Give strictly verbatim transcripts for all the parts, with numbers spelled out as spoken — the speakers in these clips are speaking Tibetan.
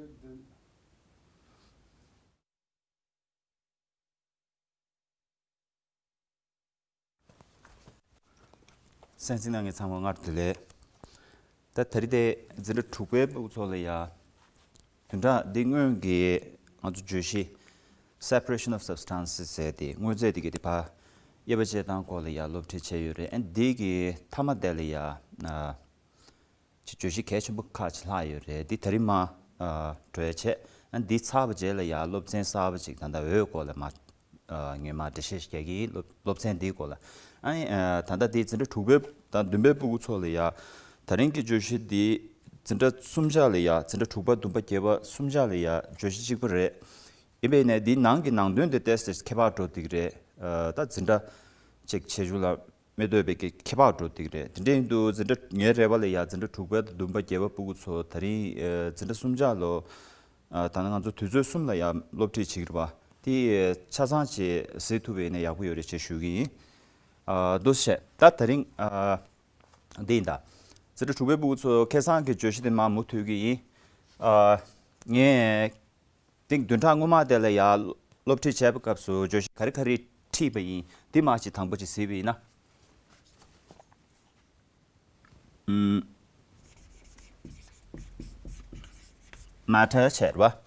གསན་གཟིགས་གནང་མཁན་ཚང་མ་སྔར་དུ་ལེགས། ད་ད་རེས་དེ་འཛིན་གྲྭ་དྲུག་པའི་ཕྲུ་གུ་ཚོ་ལ་ཡ། བདུན་ཕྲག་འདི་སྔོན་གྱི་ང་ཚོ་བརྗོད་གཞི་separation of substances ཟེར་ཏེ་དངོས་རྫས་དེ་གའི་དེ་ཕར་དབྱེ་བ་དཔྱད་སྟངས་སྐོར་ལ་ཡ་སློབ་ཁྲིད་བྱས་ཡོད་རེད། ཨ་འདི་གི་མཐའ་མ་དེ་ལ་ཡ། ཨ། ཅིག་བརྗོད་གཞི་གལ་ཆེན་པོ་ཁག་ཅིག་ལྷག་ཡོད་རེད། འདི་ད་རིང་མ་ཨ་འགྲོ་ཡ་བྱས། ཨ་འདི་ཚར་བ་རྗེས་ལ་ཡ་སློབ་ཚན་གསར་པ་ཅིག་ད་ལྟ་འོས་སྐོར་ལ་མ་ཨ་ངས་མ་འགྲེལ་བཤད་ཞིག་རྒྱག་གི་ཡིན། སློབ་སློབ་ཚན་འདིའི་སྐོར་ལ། ཨ་ནི་ཨ་ད་ལྟ་འདི་འཛིན་གྲྭ་དྲུག་པའི་དང་བདུན་པའི་ཕྲུ་གུ་ཚོ་ལ་ཡ། ད་རིང་གི་བརྗོད་གཞི་འདི་འཛིན་གྲྭ་གསུམ་ཆ་ལ་ཡ། འཛིན་གྲྭ་དྲུག་པ་བདུན་པ་བརྒྱད་པ་གསུམ་ཆ་ལ་ཡ་བརྗོད་གཞི་གཅིག་པ་རེད། ཡིན་པས་ནས་འདིའི་ནང་གི་ནང་དོན་དེ་ཏོག་ཙམ་ཁྱད་པར་འགྲོ་འདུག་རེད། ཨ་ད་འཛིན་གྲྭ་ཅིག་བྱེད་རྒྱུ་ལ་མི་འདོད་པའི་གི་ཁྱད་པར་འགྲོ་འདུག་རེད། དེ་འདྲ་ཡིན་དུས་འཛིན་གྲྭ་ངའི་རེ་བ་ལ་ཡ་འཛིན་གྲྭ་དྲུག་པ་དང་བདུན་པ་བརྒྱད་པ་ཕྲུ་གུ་ཚོ་ད་རིང་ཨ་འཛིན་གྲྭ་གསུམ་ཆ་ལོ། ཨ་ད་ནི་ང་ཚོ་དུས་ཚོད་གསུམ་ལ་ཡ་སློབ་ཁྲིད་བྱེད་ཀྱི་རེད་པ། དེ་ཆ་ཚང་ཅིག་གཟིགས་ཐུབ་པ་ཡིན་ན་ཡག་པོ་ཡོད་རེད་ཅེས་ཞུ་གི་ཡིན། ཨ་འདུག་བྱས་ད་ད་རིང་ཨ་འདི་ཡིན་ད། འཛིན་གྲྭ་དྲུག་པའི་ཕྲུ་གུ་ཚོ་ཁ་སང་གི་བརྗོད་གཞི་དེ་མར་མུ་མཐུད་ཀྱི་ཡིན། ཨ་ངས་ཏིང་བདུན་ཕྲག་སྔོན་མ་དེ་ལ་ཡ་སློབ་ཁྲིད་བྱས་པའི་སྐབས་སུ་བརྗོད་གཞི་ག་རེ་ག་རེ་ཁྲིད་པ་ཡིན། འདི་མར་ཅིག་དང་པོ་ཅིག་གཟིགས་པ་ཡིན་ན། ཨུམ། Matter བྱས་རེད་པ།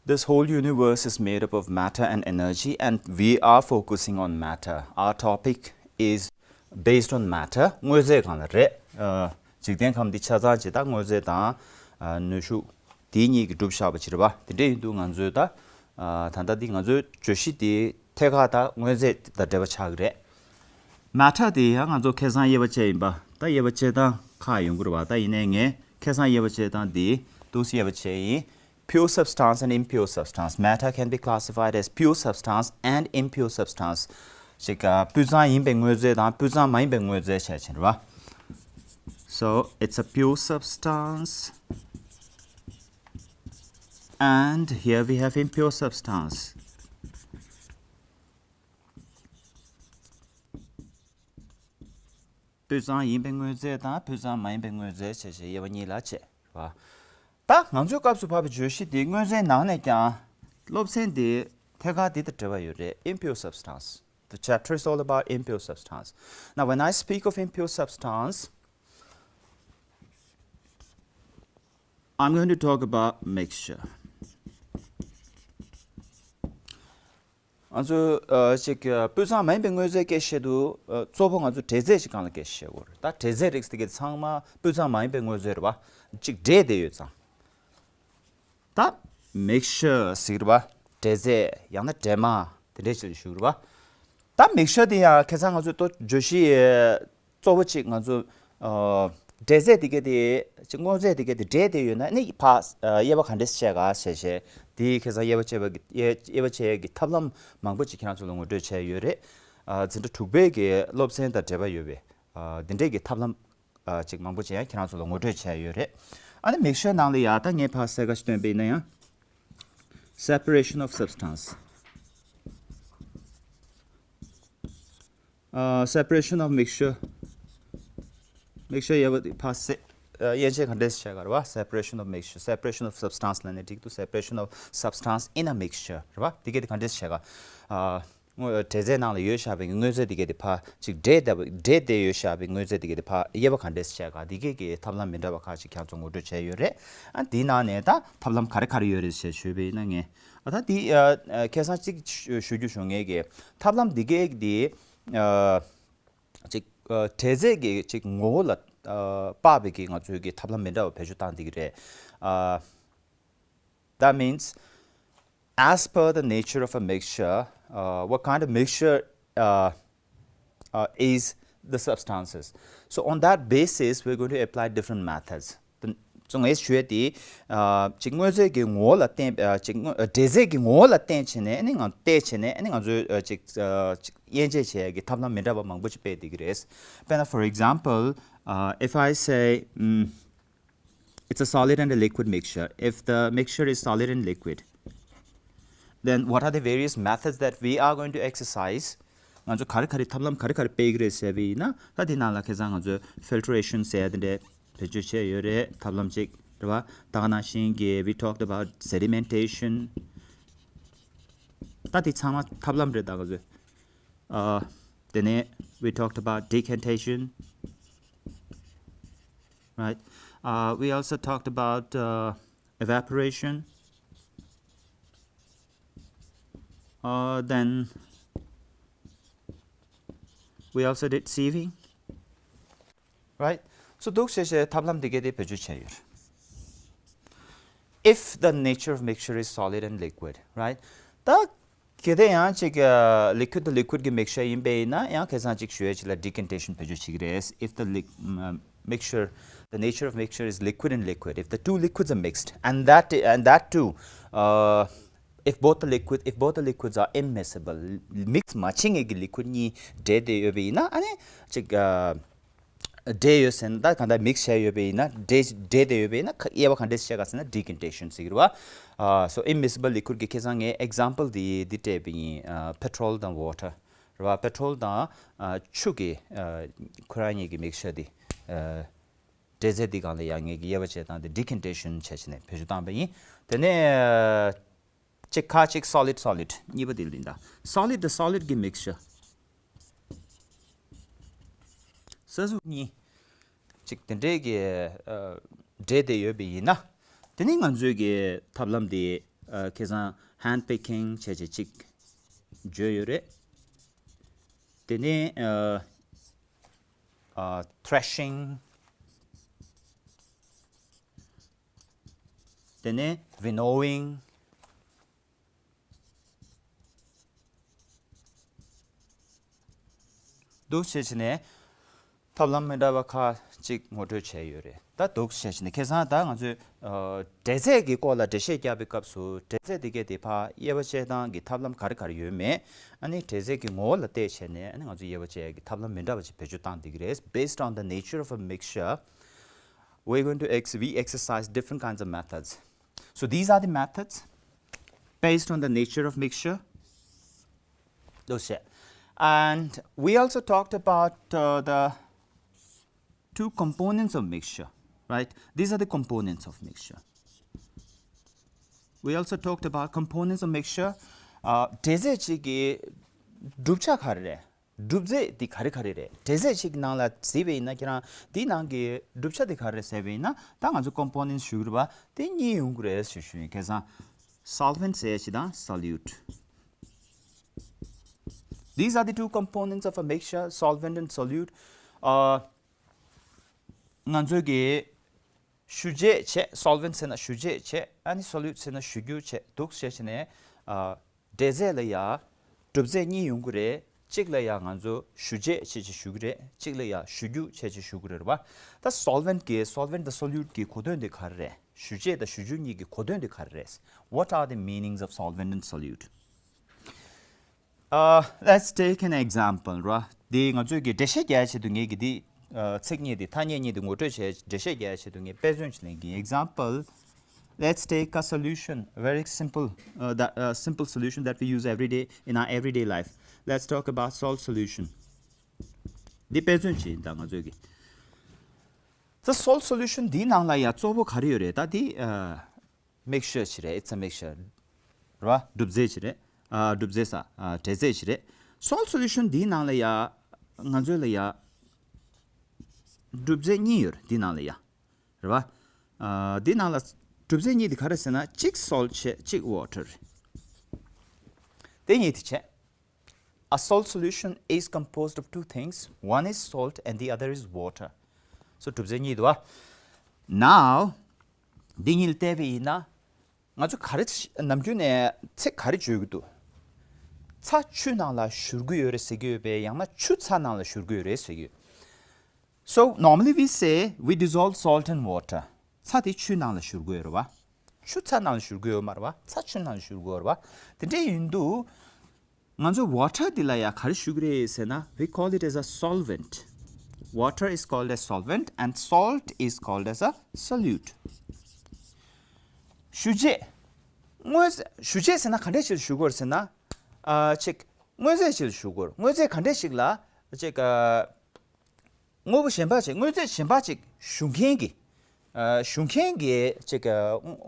This whole universe is made up of matter and energy, and we are focusing on matter. Our topic is based on matter. དངོས་རྫས་སྒང་ལ་རེད། ཨ་འཇིག་རྟེན་ཁམས་འདི་ཆ་ཚང་ཅིག་ད་དངོས་རྫས་དང་ཨ་ནུས་ཤུགས་དེ་གཉིས་ཀྱིས་གྲུབ་བཞག་པ་ཅིག་རེད་པ། དེ་འདྲ་ཡིན་དུས་ང་ཚོས་ད་ཨ་ད་ལྟ་འདི་ང་ཚོའི་བརྗོད་གཞི་དེ་ཐད་ཀར་ད་དངོས་རྫས་དང་འབྲེལ་བ་ཆགས་ཀྱི་རེད། Matter དེ་ཡང་ང་ཚོ་ཁ་སང་དབྱེ་བ་ཕྱེ་ཡིན་པ། ད་དབྱེ་བ་ཕྱེ་སྟངས་ཁག་ཡོང་གི་རེད་པ། ད་ཡིན་ནའི་ངས་ཁ་སང་དབྱེ་བ་ཕྱེ་སྟངས་འདི་འདུག་སེ་དབྱེ་བ་ཕྱེ་ཡིན། Pure substance and impure substance. Matter can be classified as pure substance and impure substance. ཅིག་ཨ་སྤུས་གཙང་ཡིན་པའི་དངོས་རྫས་དང་སྤུས་གཙང་མ་ཡིན་པའི་དངོས་རྫས་བྱས་ཕྱིན་རེད་པ། So it's a pure substance, and here we have impure substance. སྤུས་གཙང་ཡིན་པའི་དངོས་རྫས་དང་སྤུས་གཙང་མ་ཡིན་པའི་དངོས་རྫས་བྱས་བྱས་དབྱེ་བ་གཉིས་ལ་ཕྱེ་རེད་པ། ད་ང་ཚོའི་སྐབས་སུ་བབས་པའི་བརྗོད་གཞི་འདི་དངོས་རྫས་ནང་ནས་ཀྱང་སློབ་ཚན་འདི་ཐད་ཀར་འདི་དང་འབྲེལ་བ་ཡོད་རེད། Impure substance. The chapter is all about impure substance. Now, when I speak of impure substance, I'm going to talk about mixture. ང་ཚོས་ཨ་ཅིག་ཨ་སྤུས་གཙང་མ་ཡིན་པའི་དངོས་རྫས་སྐད་བཤད་དུས་ཨ་གཙོ་བོ་ང་ཚོ་འབྲས་རྫས་ཀྱི་སྒང་ལ་སྐད་བཤད་དགོས་རེད། ད་འབྲས་རྫས་རིགས་དེ་གའི་ཚང་མ་སྤུས་གཙང་མ་ཡིན་པའི་དངོས་རྫས་རེད་པ། ཅིག་འབྲས་དེ་ཡོད་ཙང་། ད་mixture ཟེར་གྱི་རེད་པ། འབྲས་རྫས་ཡང་ན་འབྲས་མ་དེ་འདྲས་ཅིག་ཞུ་གི་རེད་པ། ད་mixture དེ་ཡང་ཁ་སང་ང་ཚོས་ཏོ་བརྗོད་གཞི་གཙོ་བོ་གཅིག་ང་ཚོ་ཨ་འབྲས་རྫས་དེ་ག་དེ་ཅིག་དངོས་རྫས་དེ་ག་དེ་འབྲས་དེ་ཡོད་ན་ནི་ཕར་ཨ་དབྱེ་བ་ག་འདྲས་བྱས་ག་ཞེས་བྱས། དེའི་ཁ་སང་དབྱེ་བ་བྱས་པ་གི་དབྱེ་དབྱེ་བ་བྱས་ཡས་ཀྱི་ཐབས་ལམ་མང་པོ་ཅིག་ཁྱེད་རང་ཚོ་ལ་ངོ་སྤྲོད་བྱས་ཡོད་རེད། ཨ་འཛིན་གྲྭ་དྲུག་པའི་གི་སློབ་ཚན་དང་འབྲེལ་བ་ཡོད་པའི་ཨ་འདི་འདྲས་ཀྱི་ཐབས་ལམ་ཨ་ཅིག་མང་པོ་ཅིག་ཡང་ཁྱེད་རང་ཚོ་ལ་ངོ་སྤྲོད་བྱས་ཡོད་རེད། ཨ་ནི་mixture ནང་ལ་ཡ་ད་ངས་ཕར་གསལ་ཁ་ཞིག་སྟོན་པ་ཡིན་ན་ཡང་། Separation of substance. ཨ་separation of mixture. Mixture དབྱེ་བ་དེ་ཕར་སེ་ཨ་དབྱེ་འབྱེད་ག་འདྲས་བྱས་ག་རེད་པ། Separation of mixture, separation of substance ལབ་ནས་འགྲིག་འདུག Separation of substance in a mixture རེད་པ། དེ་ག་དེ་ག་འདྲས་བྱས་ག་ཨ་དངོས་འབྲས་རྫས་ནང་ལ་ཡོད་བཞག་པའི་དངོས་རྫས་དེ་ག་དེ་ཕར་ཅིག་འབྲས་དེ་འབྲས་དེ་ཡོད་བཞག་པའི་དངོས་རྫས་དེ་ག་དེ་ཕར་དབྱེ་བ་ག་འདྲས་བྱས་ག་དེ་ག་གི་ཐབས་ལམ་མི་འདྲ་བ་ཁག་ཅིག་ཁྱེད་ཚོ་ངོ་སྤྲོད་བྱས་ཡོད་རེད། ཨ་དེའི་ནང་ནས་ད་ཐབས་ལམ་ག་རེ་ག་རེ་ཡོད་རེད་ཞེས་ཞུས་པ་ཡིན་ན་ངས། ཨ་ད་འདི་ཨ་ཨ་ཁ་སང་གཅིག་ཞུ་ཞུ་རྒྱུ་བྱུང་ངེས་ཀྱི་ཐབས་ལམ་འདི་གས་འདི་ཨ་ཅིག་ཨ་འབྲས་རྫས་ཀྱི་ཅིག་ངོ་བོ་ལ་ཨ་དཔག་པའི་གི་ང་ཚོའི་གི་ཐབས་ལམ་མི་འདྲ་བ་བེད་སྤྱོད་བཏང་འདི་གི་རེད། ཨ་That means, as per the nature of a mixture, uh, what kind of mixture uh, uh, is the substances. So on that basis, we're going to apply different methods. ཚོ་ངས་ཞུ་ཡ་དེ་ཨ་ཅིག་དངོས་རྫས་ཀྱི་ངོ་བོ་ལ་བརྟེན་ཨ་ཅིག་དངོས་ཨ་འབྲས་རྫས་ཀྱི་ངོ་བོ་ལ་བརྟེན་བྱས་ནས་ཨ་ནི་ང་བལྟས་བྱས་ནས་ཨ་ནི་ང་ཚོས་ཨ་ཅིག་ཨ་ཅིག་དབྱེ་འབྱེད་བྱེད་ཡ་གི་ཐབས་ལམ་མི་འདྲ་བ་མང་པོ་ཅིག་སྤེལ་བསྡད་ཀྱི་རེད། དཔེར་ན་for example, uh, if I say, um, it's a solid and a liquid mixture. If the mixture is solid and liquid, then what are the various methods that we are going to exercise? ང་ཚོ་ག་རེ་ག་རེ་ཐབས་ལམ་ག་རེ་ག་རེ་སྤེལ་གྱི་རེད་ཟེར་བ་ཡིན་ན། ད་དེ་ནང་ལ་ཁ་སང་ང་ཚོས་filtration ཟེར་ཡ་དེ་འདྲས་བེད་སྤྱོད་བྱས་ཡོད་རེད། ཐབས་ལམ་གཅིག་རེད་བ། ད་ག་ནང་བཞིན་གྱི་we talked about sedimentation. ད་དེ་ཚང་མ་ཐབས་ལམ་རེད་ད་ག་ཚོད། ཨ། དེ་ནས་we talked about decantation, right? Uh, we also talked about uh, evaporation. Uh, then we also did sieving, right? So འདུག་བྱས་བྱས་ཐབས་ལམ་འདི་གས་དེ་བེད་སྤྱོད་བྱས་ཡོད། If the nature of mixture is solid and liquid, right? ད་གལ་ཏེ་ཡང་ཅིག་liquid དང་liquid གི་mixture ཡིན་པས་ཡིན་ན་ཡང་ཁ་སང་ཅིག་ཞུ་ཡས་ཅིག་ལ་decantation བེད་སྤྱོད་བྱེད་ཀྱི་རེད། If the li- um, mixture, the nature of mixture is liquid in liquid, if the two liquids are mixed, and that and that too, uh, if both the liquid if both the liquids are immiscible, mix མ་བྱེད་མཁན་གྱི་liquid གཉིས་འདྲེས་བསྡད་ཡོད་པ་ཡིན་ན། ཨ་ནི་ཅིག་ཨ། འདྲེས་ཡོད་ཟེར་ན་ད་གང་ལྟར་mix བྱས་ཡོད་པ་ཡིན་ན། འདྲེས་འདྲེས་བསྡད་ཡོད་པ་ཡིན་ན་ཁ་དབྱེ་བ་ག་འདྲས་བྱས་ག་ཟེར་ན་decantation ཟེར་གྱི་རེད་བ། ཨ། so immiscible liquid གི་ཁ་སང་ངས་example དེ་འདི་སྤྲད་པ་ཡིན། ཨ། petrol དང་water རེད་བ། petrol དང་ཨ་ཆུ་གི་ཨ་ཁོ་རང་གཉིས་ཀྱི་mixture དེ་ཨ་འདྲེས་རྫས་འདི་སྒང་ལ་ཡང་ངེད་ཀྱིས་དབྱེ་བ་དཔྱད་སྟངས་དེ་decantation བྱས་བྱས་ནས་བེད་སྤྱོད་བཏང་པ་ཡིན། དེ་ནས་ཨ་གཅིག་ཁ་གཅིག་solid solid གཉིས་པ་དེ་ལ་ཡིན་ད། solid དང་solid གི་mixture ས་གཟུགས་གཉིས་གཅིག་དེ་འདྲས་ཀྱི་ཨ་འདྲེས་བསྡད་ཡོད་པ་ཡིན་ན། དེ་ནི་ང་ཚོའི་གི་ཐབས་ལམ་དེ་ཨ་ཁ་སང་hand picking བྱས་བྱས་གཅིག་བརྗོད་ཡོད་རེད། དེ་ནས་ཨ་ཨ་threshing དེ་ནས་winnowing འདུག་བྱས་བྱས་ནས་ཐབས་ལམ་མི་འདྲ་བ་ཁག་ཅིག་ངོ་སྤྲོད་བྱས་ཡོད་རེད། ད་འདུག་བྱས་བྱས་ནས་ཁ་སང་ད་ང་ཚོས་ཨ་འདྲེས་རྫས་ཀྱི་སྐོར་ལ་འགྲེལ་བཤད་བརྒྱབ་པའི་སྐབས་སུ་འདྲེས་རྫས་དེ་གས་དེ་ཕར་དབྱེ་བ་དཔྱད་སྟངས་ཀྱི་ཐབས་ལམ་ག་རེ་ག་རེ་ཡོད་མེད། ཨ་ནི་འདྲེས་རྫས་ཀྱི་ངོ་བོ་ལ་བལྟས་བྱས་ནས་ཨ་ནི་ང་ཚོས་དབྱེ་བ་དཔྱད་ཡག་གི་ཐབས་ལམ་མི་འདྲ་བ་ཅིག་བེད་སྤྱོད་བཏང་བསྡད་ཀྱི་རེད། Based on the nature of a mixture, we're going to ex- we exercise different kinds of methods. So these are the methods based on the nature of mixture. Those, yeah. And we also talked about uh, the two components of mixture, right? These are the components of mixture. We also talked about components of mixture. Uh, འདྲེས་རྫས་གཅིག་གི་གྲུབ་ཆ་ག་རེ་རེད། གྲུབ་རྫས་འདི་ག་རེ་ག་རེ་རེད། འདྲེས་རྫས་གཅིག་གི་ནང་ལ་གཟིགས་པ་ཡིན་ན་ཁྱེད་རང་འདིའི་ནང་གི་གྲུབ་ཆ་འདི་ག་རེ་རེད་ཟེར་བ་ཡིན་ན། ད་ང་ཚོ་components ཞུ་གི་རེད་པ། དེ་གཉིས་ཡོང་གི་རེད་ཞུ་ཞུ་ཡིན། ཁ་སང་solvent ཟེར་ཡ་ཅིག་དང་solute. These are the two components of a mixture, solvent and solute. Uh, ང་ཚོས་ཀྱི་ཞུ་རྗེས་བྱས། solvent ཟེར་ན་ཞུ་རྗེས་བྱས། ཨ་ནི་solute ཟེར་ན་ཞུ་རྒྱུ་བྱས། འདུག་བྱས་བྱས་ནས་ཨ་འདྲེས་རྫས་ལ་ཡ་གྲུབ་རྫས་གཉིས་ཡོང་གི་རེད། གཅིག་ལ་ཡ་ང་ཚོ་ཞུ་རྗེས་བྱས་བྱས་ཞུ་གི་རེད། གཅིག་ལ་ཡ་ཞུ་རྒྱུ་བྱས་བྱས་ཞུ་གི་རེད་པ། ད་solvent གི་solvent དང་solute གི་གོ་དོན་དེ་ག་རེ་རེད། ཞུ་རྗེས་དང་ཞུ་རྒྱུ་གཉིས་ཀྱི་གོ་དོན་དེ་ག་རེ་རེད། What are the meanings of solvent and solute? Uh, let's take an example, right? འདི་ང་ཚོས་ཀྱི་འགྲེལ་བཤད་རྒྱག་ཆེད་དུ་ངས་ཀྱི་འདི་ཚིག་གཉིས་འདི་ཐ་སྙད་གཉིས་འདི་ངོ་སྤྲོད་བྱས། འགྲེལ་བཤད་རྒྱག་ཆེད་དུ་ངས་དཔེ་མཚོན་ཞིག་ལེན་གྱི། Example, let's take a solution, a very simple, uh, that, uh, simple solution that we use every day in our everyday life. Let's talk about salt solution. འདི་དཔེ་མཚོན་ཞིག་ཡིན། ད་ང་ཚོས་ཀྱི་ད་salt solution འདིའི་ནང་ལ་ཡ་གཙོ་བོ་ག་རེ་ཡོད་རེད། ད་འདི་ཨ། mixture ཅིག་རེད། It's a mixture. རེད་བ། གྲུབ་རྫས་ཅིག་རེད། ཨ། གྲུབ་རྫས་ས། ཨ། འདྲེས་རྫས་ཅིག་རེད། Salt solution འདིའི་ནང་ལ་ཡ་ང་ཚོའི་ལ་ཡ་གྲུབ་རྫས་གཉིས་ཡོད་རེད། འདིའི་ནང་ལ་ཡ། རེད་བ། ཨ། འདིའི་ནང་ལ་གྲུབ་རྫས་གཉིས་དེ་ག་རེ་ཟེར་ན། གཅིག་salt བྱས། གཅིག་water རེད། དེ་གཉིས་དེ་བྱས། A salt solution is composed of two things. One is salt and the other is water. So གྲུབ་རྫས་གཉིས་འདུག་བ། Now འདི་གཉིས་ལ་བལྟས་པ་ཡིན་ན། ང་ཚོ་ག་རེ་ནམ་རྒྱུན་ནས་ཚིག་ག་རེ་བརྗོད་ཀྱི་འདུག་ཚྭ་ཆུ་ནང་ལ་བཞུར་གྱི་ཡོད་རེད་ཟེར་གྱི་ཡོད་པས། ཡང་ན་ཆུ་ཚྭ་ནང་ལ་བཞུར་གྱི་ཡོད་རེད་ཟེར་གྱི་ཡོད། So normally we say we dissolve salt in water. ཚྭ་དེ་ཆུ་ནང་ལ་བཞུར་གྱི་ཡོད་རེད་བ། ཆུ་ཚྭ་ནང་ལ་བཞུར་གྱི་ཡོད་མ་རེད་བ། ཚྭ་ཆུ་ནང་ལ་བཞུར་གྱི་ཡོད་རེད་བ། དེ་འདྲ་ཡིན་དུས། ང་ཚོ་water འདི་ལ་ཡ་ག་རེ་ཞུ་གི་རེད་ཟེར་ན། We call it as a solvent. Water is called as solvent and salt is called as a solute. ཞུ་རྗེས། དངོས་ཞུ་རྗེས་ཟེར་ན་ག་འདྲས་ཞིག་ཞུ་དགོས་རེད་ཟེར་ན། ཨ། ཅིག་དངོས་རྫས་ཞིག་ཞུ་དགོས་རེད། དངོས་རྫས་ག་འདྲས་ཞིག་ལ་ཅིག་ཨ། དངོས་པོ་གཞན་པ་ཅིག་དངོས་རྫས་གཞན་པ་ཅིག་ཞུ་མཁན་གྱི་ ཨ་ཞུ་མཁན་གྱི་ཅིག་གི་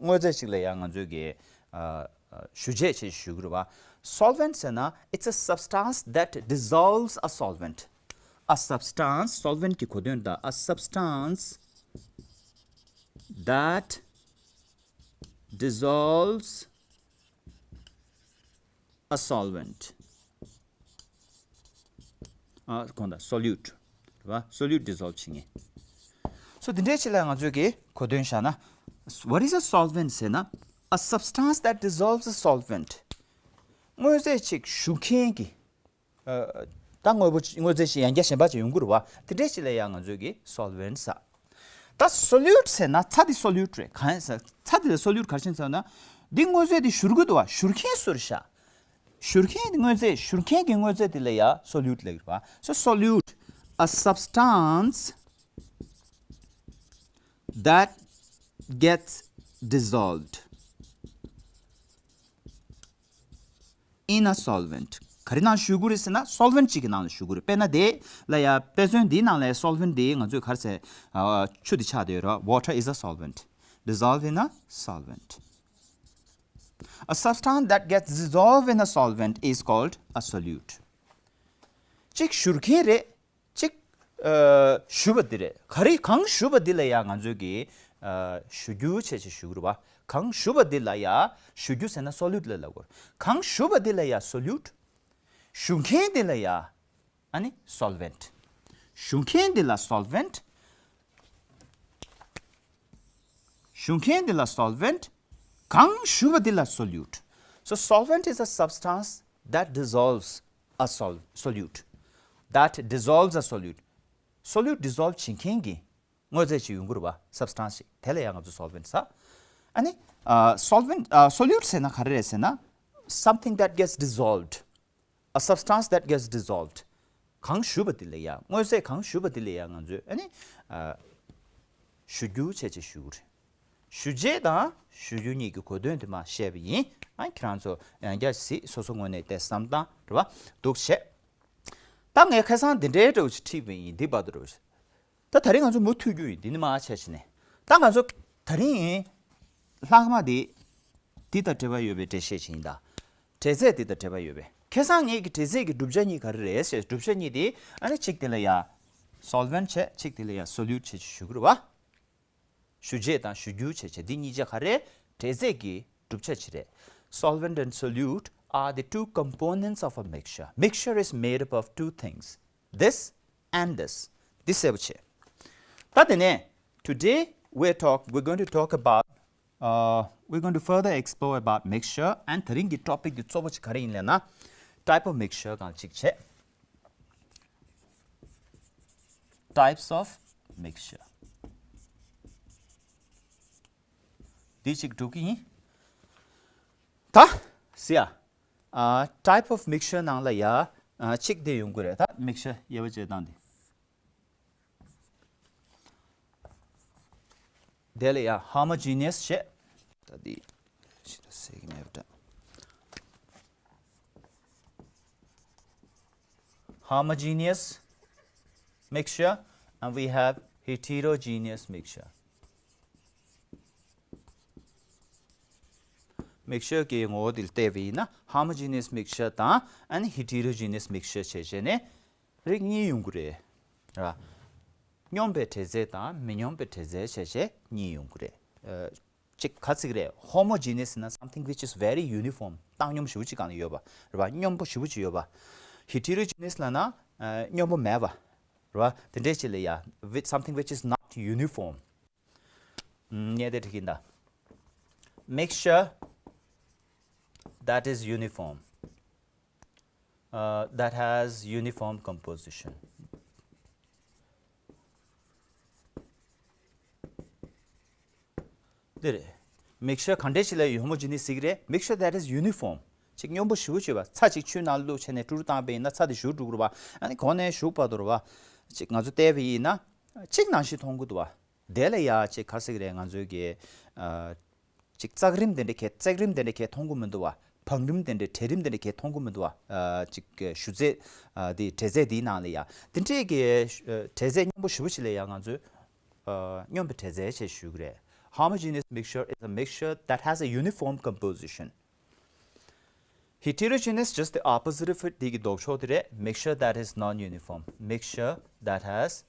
དངོས་རྫས་ཅིག་ལ་ཡང་ང་ཚོས་ཀྱི་ཨ་ཞུ་རྗེས་ཅེས་ཞུ་གི་རེད་བ། Solvent ཟེར་ན it's a substance that dissolves a solvent. A substance, solvent གྱི་གོ་དོན་དང་a substance that dissolves a solvent. ཨ་གོང་དང་solute རེད་བ། Solute dissolve བྱེད་མཁན། So དེ་འདྲའི་ཆེད་ལ་ང་ཚོས་ཀྱི་གོ་དོན་བཞག་ན། What is a solvent ཟེར་ན། A substance that dissolves a solvent. དངོས་རྫས་ཅིག་ཞུ་མཁན་གྱི། ཨ་ད་དངོས་པོ་དངོས་རྫས་ཤིག་ཡང་བསྐྱར་གཞན་པ་ཅིག་ཡོང་གི་རེད་བ། དེ་འདྲའི་ཆེད་ལ་ཡང་ང་ཚོས་ཀྱི་solvent ཟེར། ད་solute ཟེར་ན་ཚྭ་དེ་solute རེད། གང་ཡིན་ཟེར་ཚྭ་དེ་ལ་solute ག་རེ་བྱེད་ཟེར་ན། འདི་དངོས་རྫས་དེ་བཞུར་གི་འདུག་བ། བཞུར་མཁན་སུ་རེད་ཤག་བཞུར་མཁན་དེ་དངོས་རྫས་བཞུར་མཁན་གྱི་དངོས་རྫས་དེ་ལ་ཡ་solute ལབ་ཀྱི་རེད་བ། So solute, a substance that gets dissolved in a solvent. ག་རེ་ནང་བཞུར་གྱི་རེད་ཟེར་ན་solvent གཅིག་གི་ནང་ལ་བཞུར་གྱི་རེད། དཔེར་ན་དེ་ལ་ཡ་དཔེ་མཚོན་འདིའི་ནང་ལ་solvent འདི་ང་ཚོས་ག་རེ་ཟེར། ཨ་ཆུ་དེ་ཆགས་བསྡད་ཡོད་རེད། Water is a solvent. Dissolve in a solvent. A substance that gets dissolved in a solvent is called a solute. གཅིག་བཞུར་མཁན་རེད། གཅིག་ཨ་བཞུ་བ་འདི་རེད། ག་རེ་གང་བཞུ་བ་འདི་ལ་ཡང་ང་ཚོས་ཀྱི་ཨ་བཞུ་རྒྱུ་བྱས་བྱས་བཞུ་གི་རེད་བ། གང་བཞུ་བ་འདི་ལ་ཡང་བཞུ་རྒྱུ་ཟེར་ན་solute ལ་ལབ་དགོས། གང་བཞུ་བ་འདི་ལ་ཡང་solute། བཞུ་མཁན་འདི་ལ་ཡང་ཨ་ནི་solvent། བཞུ་མཁན་འདི་ལ་solvent། བཞུ་མཁན་འདི་ལ་solvent། གང་བཞུ་བ་འདི་ལ་solute། So solvent is a substance that dissolves a sol- solute. That dissolves a solute. Solute dissolve བྱེད་མཁན་གྱི་དངོས་རྫས་ཅིག་ཡོང་གི་རེད་བ། Substance ཅིག་དེ་ལ་ཡང་ང་ཚོ་solvent ཟེར། ཨ་ནི་ཨ་solvent ཨ་solute ཟེར་ན་ག་རེ་རེད་ཟེར་ན། Something that gets dissolved. A substance that gets dissolved. གང་བཞུ་བ་དེ་ལ་ཡང་དངོས་རྫས་གང་བཞུ་བ་དེ་ལ་ཡང་ང་ཚོས་ཨ་ནི་ཨ་བཞུ་རྒྱུ་བྱས་བྱས་བཞུ་གི་རེད། བཞུ་བྱེད་དང་བཞུ་རྒྱུ་གཉིས་ཀྱི་གོ་དོན་དེ་མར་བཤད་པ་ཡིན། ཨ་ཁྱེད་རང་ཚོ་ཡང་བསྐྱར་གཟིགས། སོ་སོ་ངོས་ནས་དེ་བསམ་སྟངས་རེད་བ། འདུག་བྱས། ད་ངས་ཁ་སང་འདི་འདྲའི་འདྲ་བོ་ཞིག་ཁྲིད་པ་ཡིན། འདི་བར་དུ་འདྲ་བོ་ཞིག་ད་ད་རེས་ང་ཚོ་མུ་མཐུད་རྒྱུ་ཡིན། འདི་ནས་མར་བྱས་བྱས་ནས། ད་ང་ཚོ་ད་རིང་ལྷག་མ་འདི་འདི་དང་འབྲེལ་བ་ཡོད་པའི་འགྲེལ་བཤད་ཅིག་ཡིན་ད། འབྲས་རྫས་འདི་དང་འབྲེལ་བ་ཡོད་པའི། ཁ་སང་ངས་ཀྱི་འབྲས་རྫས་ཀྱི་གྲུབ་ཆ་གཉིས་ག་རེ་རེད་ཟེར། གྲུབ་ཆ་གཉིས་དེ་ཨ་ནི་གཅིག་དེ་ལ་ཡ་solvent བྱས། གཅིག་དེ་ལ་ཡ་solute བྱས་ཞུ་གི་རེད་བ། བཞུ་བྱེད་དང་བཞུ་རྒྱུ་བྱས་བྱས་འདི་གཉིས་ཆ་ག་རེ། འབྲས་རྫས་ཀྱི་གྲུབ་ཆ་ཅིག་རེད། Solvent and solute are the two components of a mixture. Mixture is made up of two things. This and this. འདི་གསལ་པོ་བྱས། ད་དེ་ནས་today we're talk we're going to talk about uh, we're going to further explore about mixture and དེ་རིང་གི་topic འདི་གཙོ་བོ་ཅིག་ག་རེ་ཡིན་ལབ་ན། Type of mixture སྒང་ཅིག་བྱས། Types of mixture. འདི་ཅིག་སྒྲུབ་ཀྱི་ཡིན། ད་ཟེར་ཡ། ཨ་type of mixture ནང་ལ་ཡ་ཨ་གཅིག་དེ་ཡོང་གི་རེད། ད་mixture དབྱེ་བ་བྱེད་སྟངས་དེ། དེ་ལ་ཡ་homogeneous བྱས། ད་འདི་ཞིག་ད་ཟེར་གྱི་མེད་པ་འདྲ། Homogeneous mixture and we have heterogeneous mixture. Mixture གྱི་ངོ་བོ་དེ་ལ་བལྟས་པ་ཡིན་ན་homogeneous mixture དང་ཨ་ནི་heterogeneous mixture བྱས་བྱས་ནས་རིགས་གཉིས་ཡོང་གི་རེད། ར། སྙོམས་པའི་འབྲས་རྫས་དང་མི་སྙོམས་པའི་འབྲས་རྫས་བྱས་བྱས་གཉིས་ཡོང་གི་རེད། ཨ། གཅིག་ག་ཚིག་རེད། Homogeneous ན་something which is very uniform. བཏང་སྙོམས་ཞེ་པོ་ཅིག་སྒང་ལ་ཡོད་པ་རེད་བ། སྙོམས་པོ་ཞེ་པོ་ཅིག་ཡོད་པ། Heterogeneous ལབ་ན་ཨ་སྙོམས་པོ་མེད་པ་རེད་བ། དེ་འདྲས་ཅིག་ལ་ཡ་with something which is not uniform. ངས་དེ་འགྲིག་གི་ཡིན་ད། Mixture that is uniform. Uh, that has uniform composition. འདི་རེད། Mixture ག་འདྲས་ཞིག་ལ་homogeneous ཟེར་གྱི་རེད། Mixture that is uniform. ཅིག་སྙོམས་པོ་ཞེ་པོ་ཅིག་ཡོད་པ། ཚྭ་ཅིག་ཆུའི་ནང་བླུགས་བྱས་ནས་དཀྲུག་བཏང་པ་ཡིན་ན་ཚྭ་དེ་བཞུར་འགྲོ་གི་རེད་པ། ཨ་ནི་གོང་ནས་གཞུག་བར་དུ་རེད་པ། ཅིག་ང་ཚོ་བལྟས་པ་ཡིན་ན་ཅིག་ནང་བཞིན་མཐོང་གི་འདུག་པ། དེ་ལ་ཡ་ཅིག་ག་རེ་ཟེར་གྱི་རེད། ང་ཚོའི་གི་ཨ་ཅིག་བཙག་རིམ་དེ་འདྲ་གས་བཙག་རིམ་དེ་འདྲ་གས་མཐོང་གི་མི་འདུག་པ། བང་རིམ་དེ་འདྲ་གྲལ་རིམ་དེ་འདྲ་གས་མཐོང་གི་མི་འདུག་པ། ཨ་ཅིག་གཞུ་རྫས་ཨ་དེ་འབྲས་རྫས་དེའི་ནང་ལ་ཡ་དེ་འདྲས་གི་ཨ་འབྲས་རྫས་སྙོམས་པོ་ཞེ་པོ་ཅིག་ལ་ཡ་ང་ཚོས་ ཨ་སྙོམས་པའི་འབྲས་རྩལ་ཞེས་ཞུ་གི་རེད། Homogeneous mixture is a mixture that has a uniform composition. Heterogeneous, just the opposite of it. དེ་གི་ལྡོག་ཕྱོགས་དེ་རེད། Mixture that is non-uniform. Mixture that has